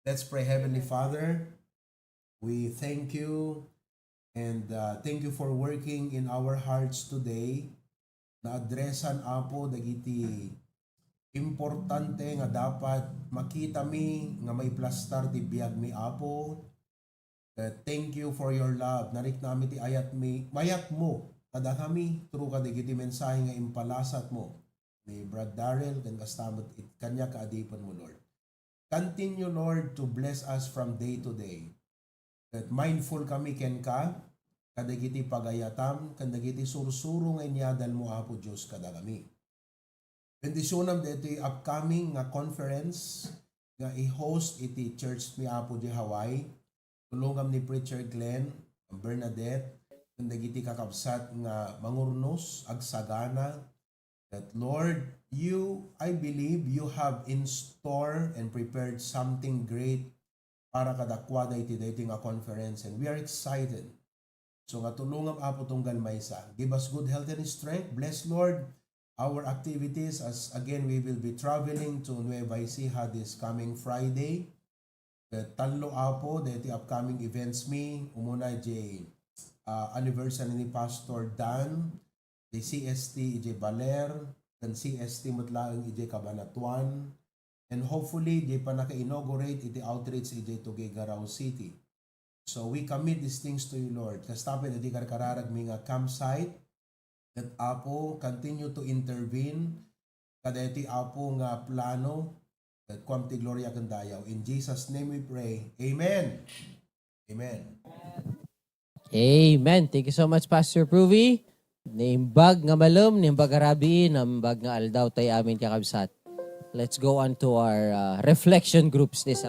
Let's pray. Heavenly Father, we thank you and, uh, thank you for working in our hearts today. Naadresan, Apo, dagiti importante nga dapat makitami nga maiplastar ti biagmi, Apo. Ket thank you for your love. Nariknami ti ayatmi, mayatmo kadakami through kadagiti mensahe nga impalasatmo ni Brad Darrell ken kasta met it-, kaniak a adipenmo, Lord. Continue, Lord, to bless us from day to day. Ket mindful kami kenka, kadagiti pagayatam, ken dagiti sursuro nga inyadalmo, Apo Dios, kadakami. Bendisionam daytoy upcoming nga conference nga i-host iti church mi, Apo, di Hawaii. Tulongam ni Preacher Glenn, Bernadette, ken dagiti kakabsat nga mangurnos, agsagana, that, Lord, you, I believe you have in store and prepared something great para kadakuada iti daytoy nga conference, and we are excited. So nga tulongam, Apo, tunggal maysa. Give us good health and strength. Bless, Lord, our activities as, again, we will be traveling to Nueva Ecija this coming Friday. Ket tallo, Apo, daytoy upcoming events mi, umuna idiay, ah, anniversary ni Pastor Dan, idiay C S T idiay Baler, ken C S T met laeng idiay Cabanatuan, and hopefully, idiay pannaka-inaugurate iti outreach idiay Tuguegarao City. So, we commit these things to you, Lord. Kasta pay daytoy karkararagmi nga campsite, ket, Apo, continue to intervene kadaytoy, Apo, nga plano, ket kuam ti gloria ken dayaw. In Jesus' name we pray. Amen. Amen. Amen. Thank you so much, Pastor Pruvi. Naimbag nga malem, naimbag a rabii, naimbag nga aldaw tayo amin, kakabsat. Let's go on to our, uh, reflection groups this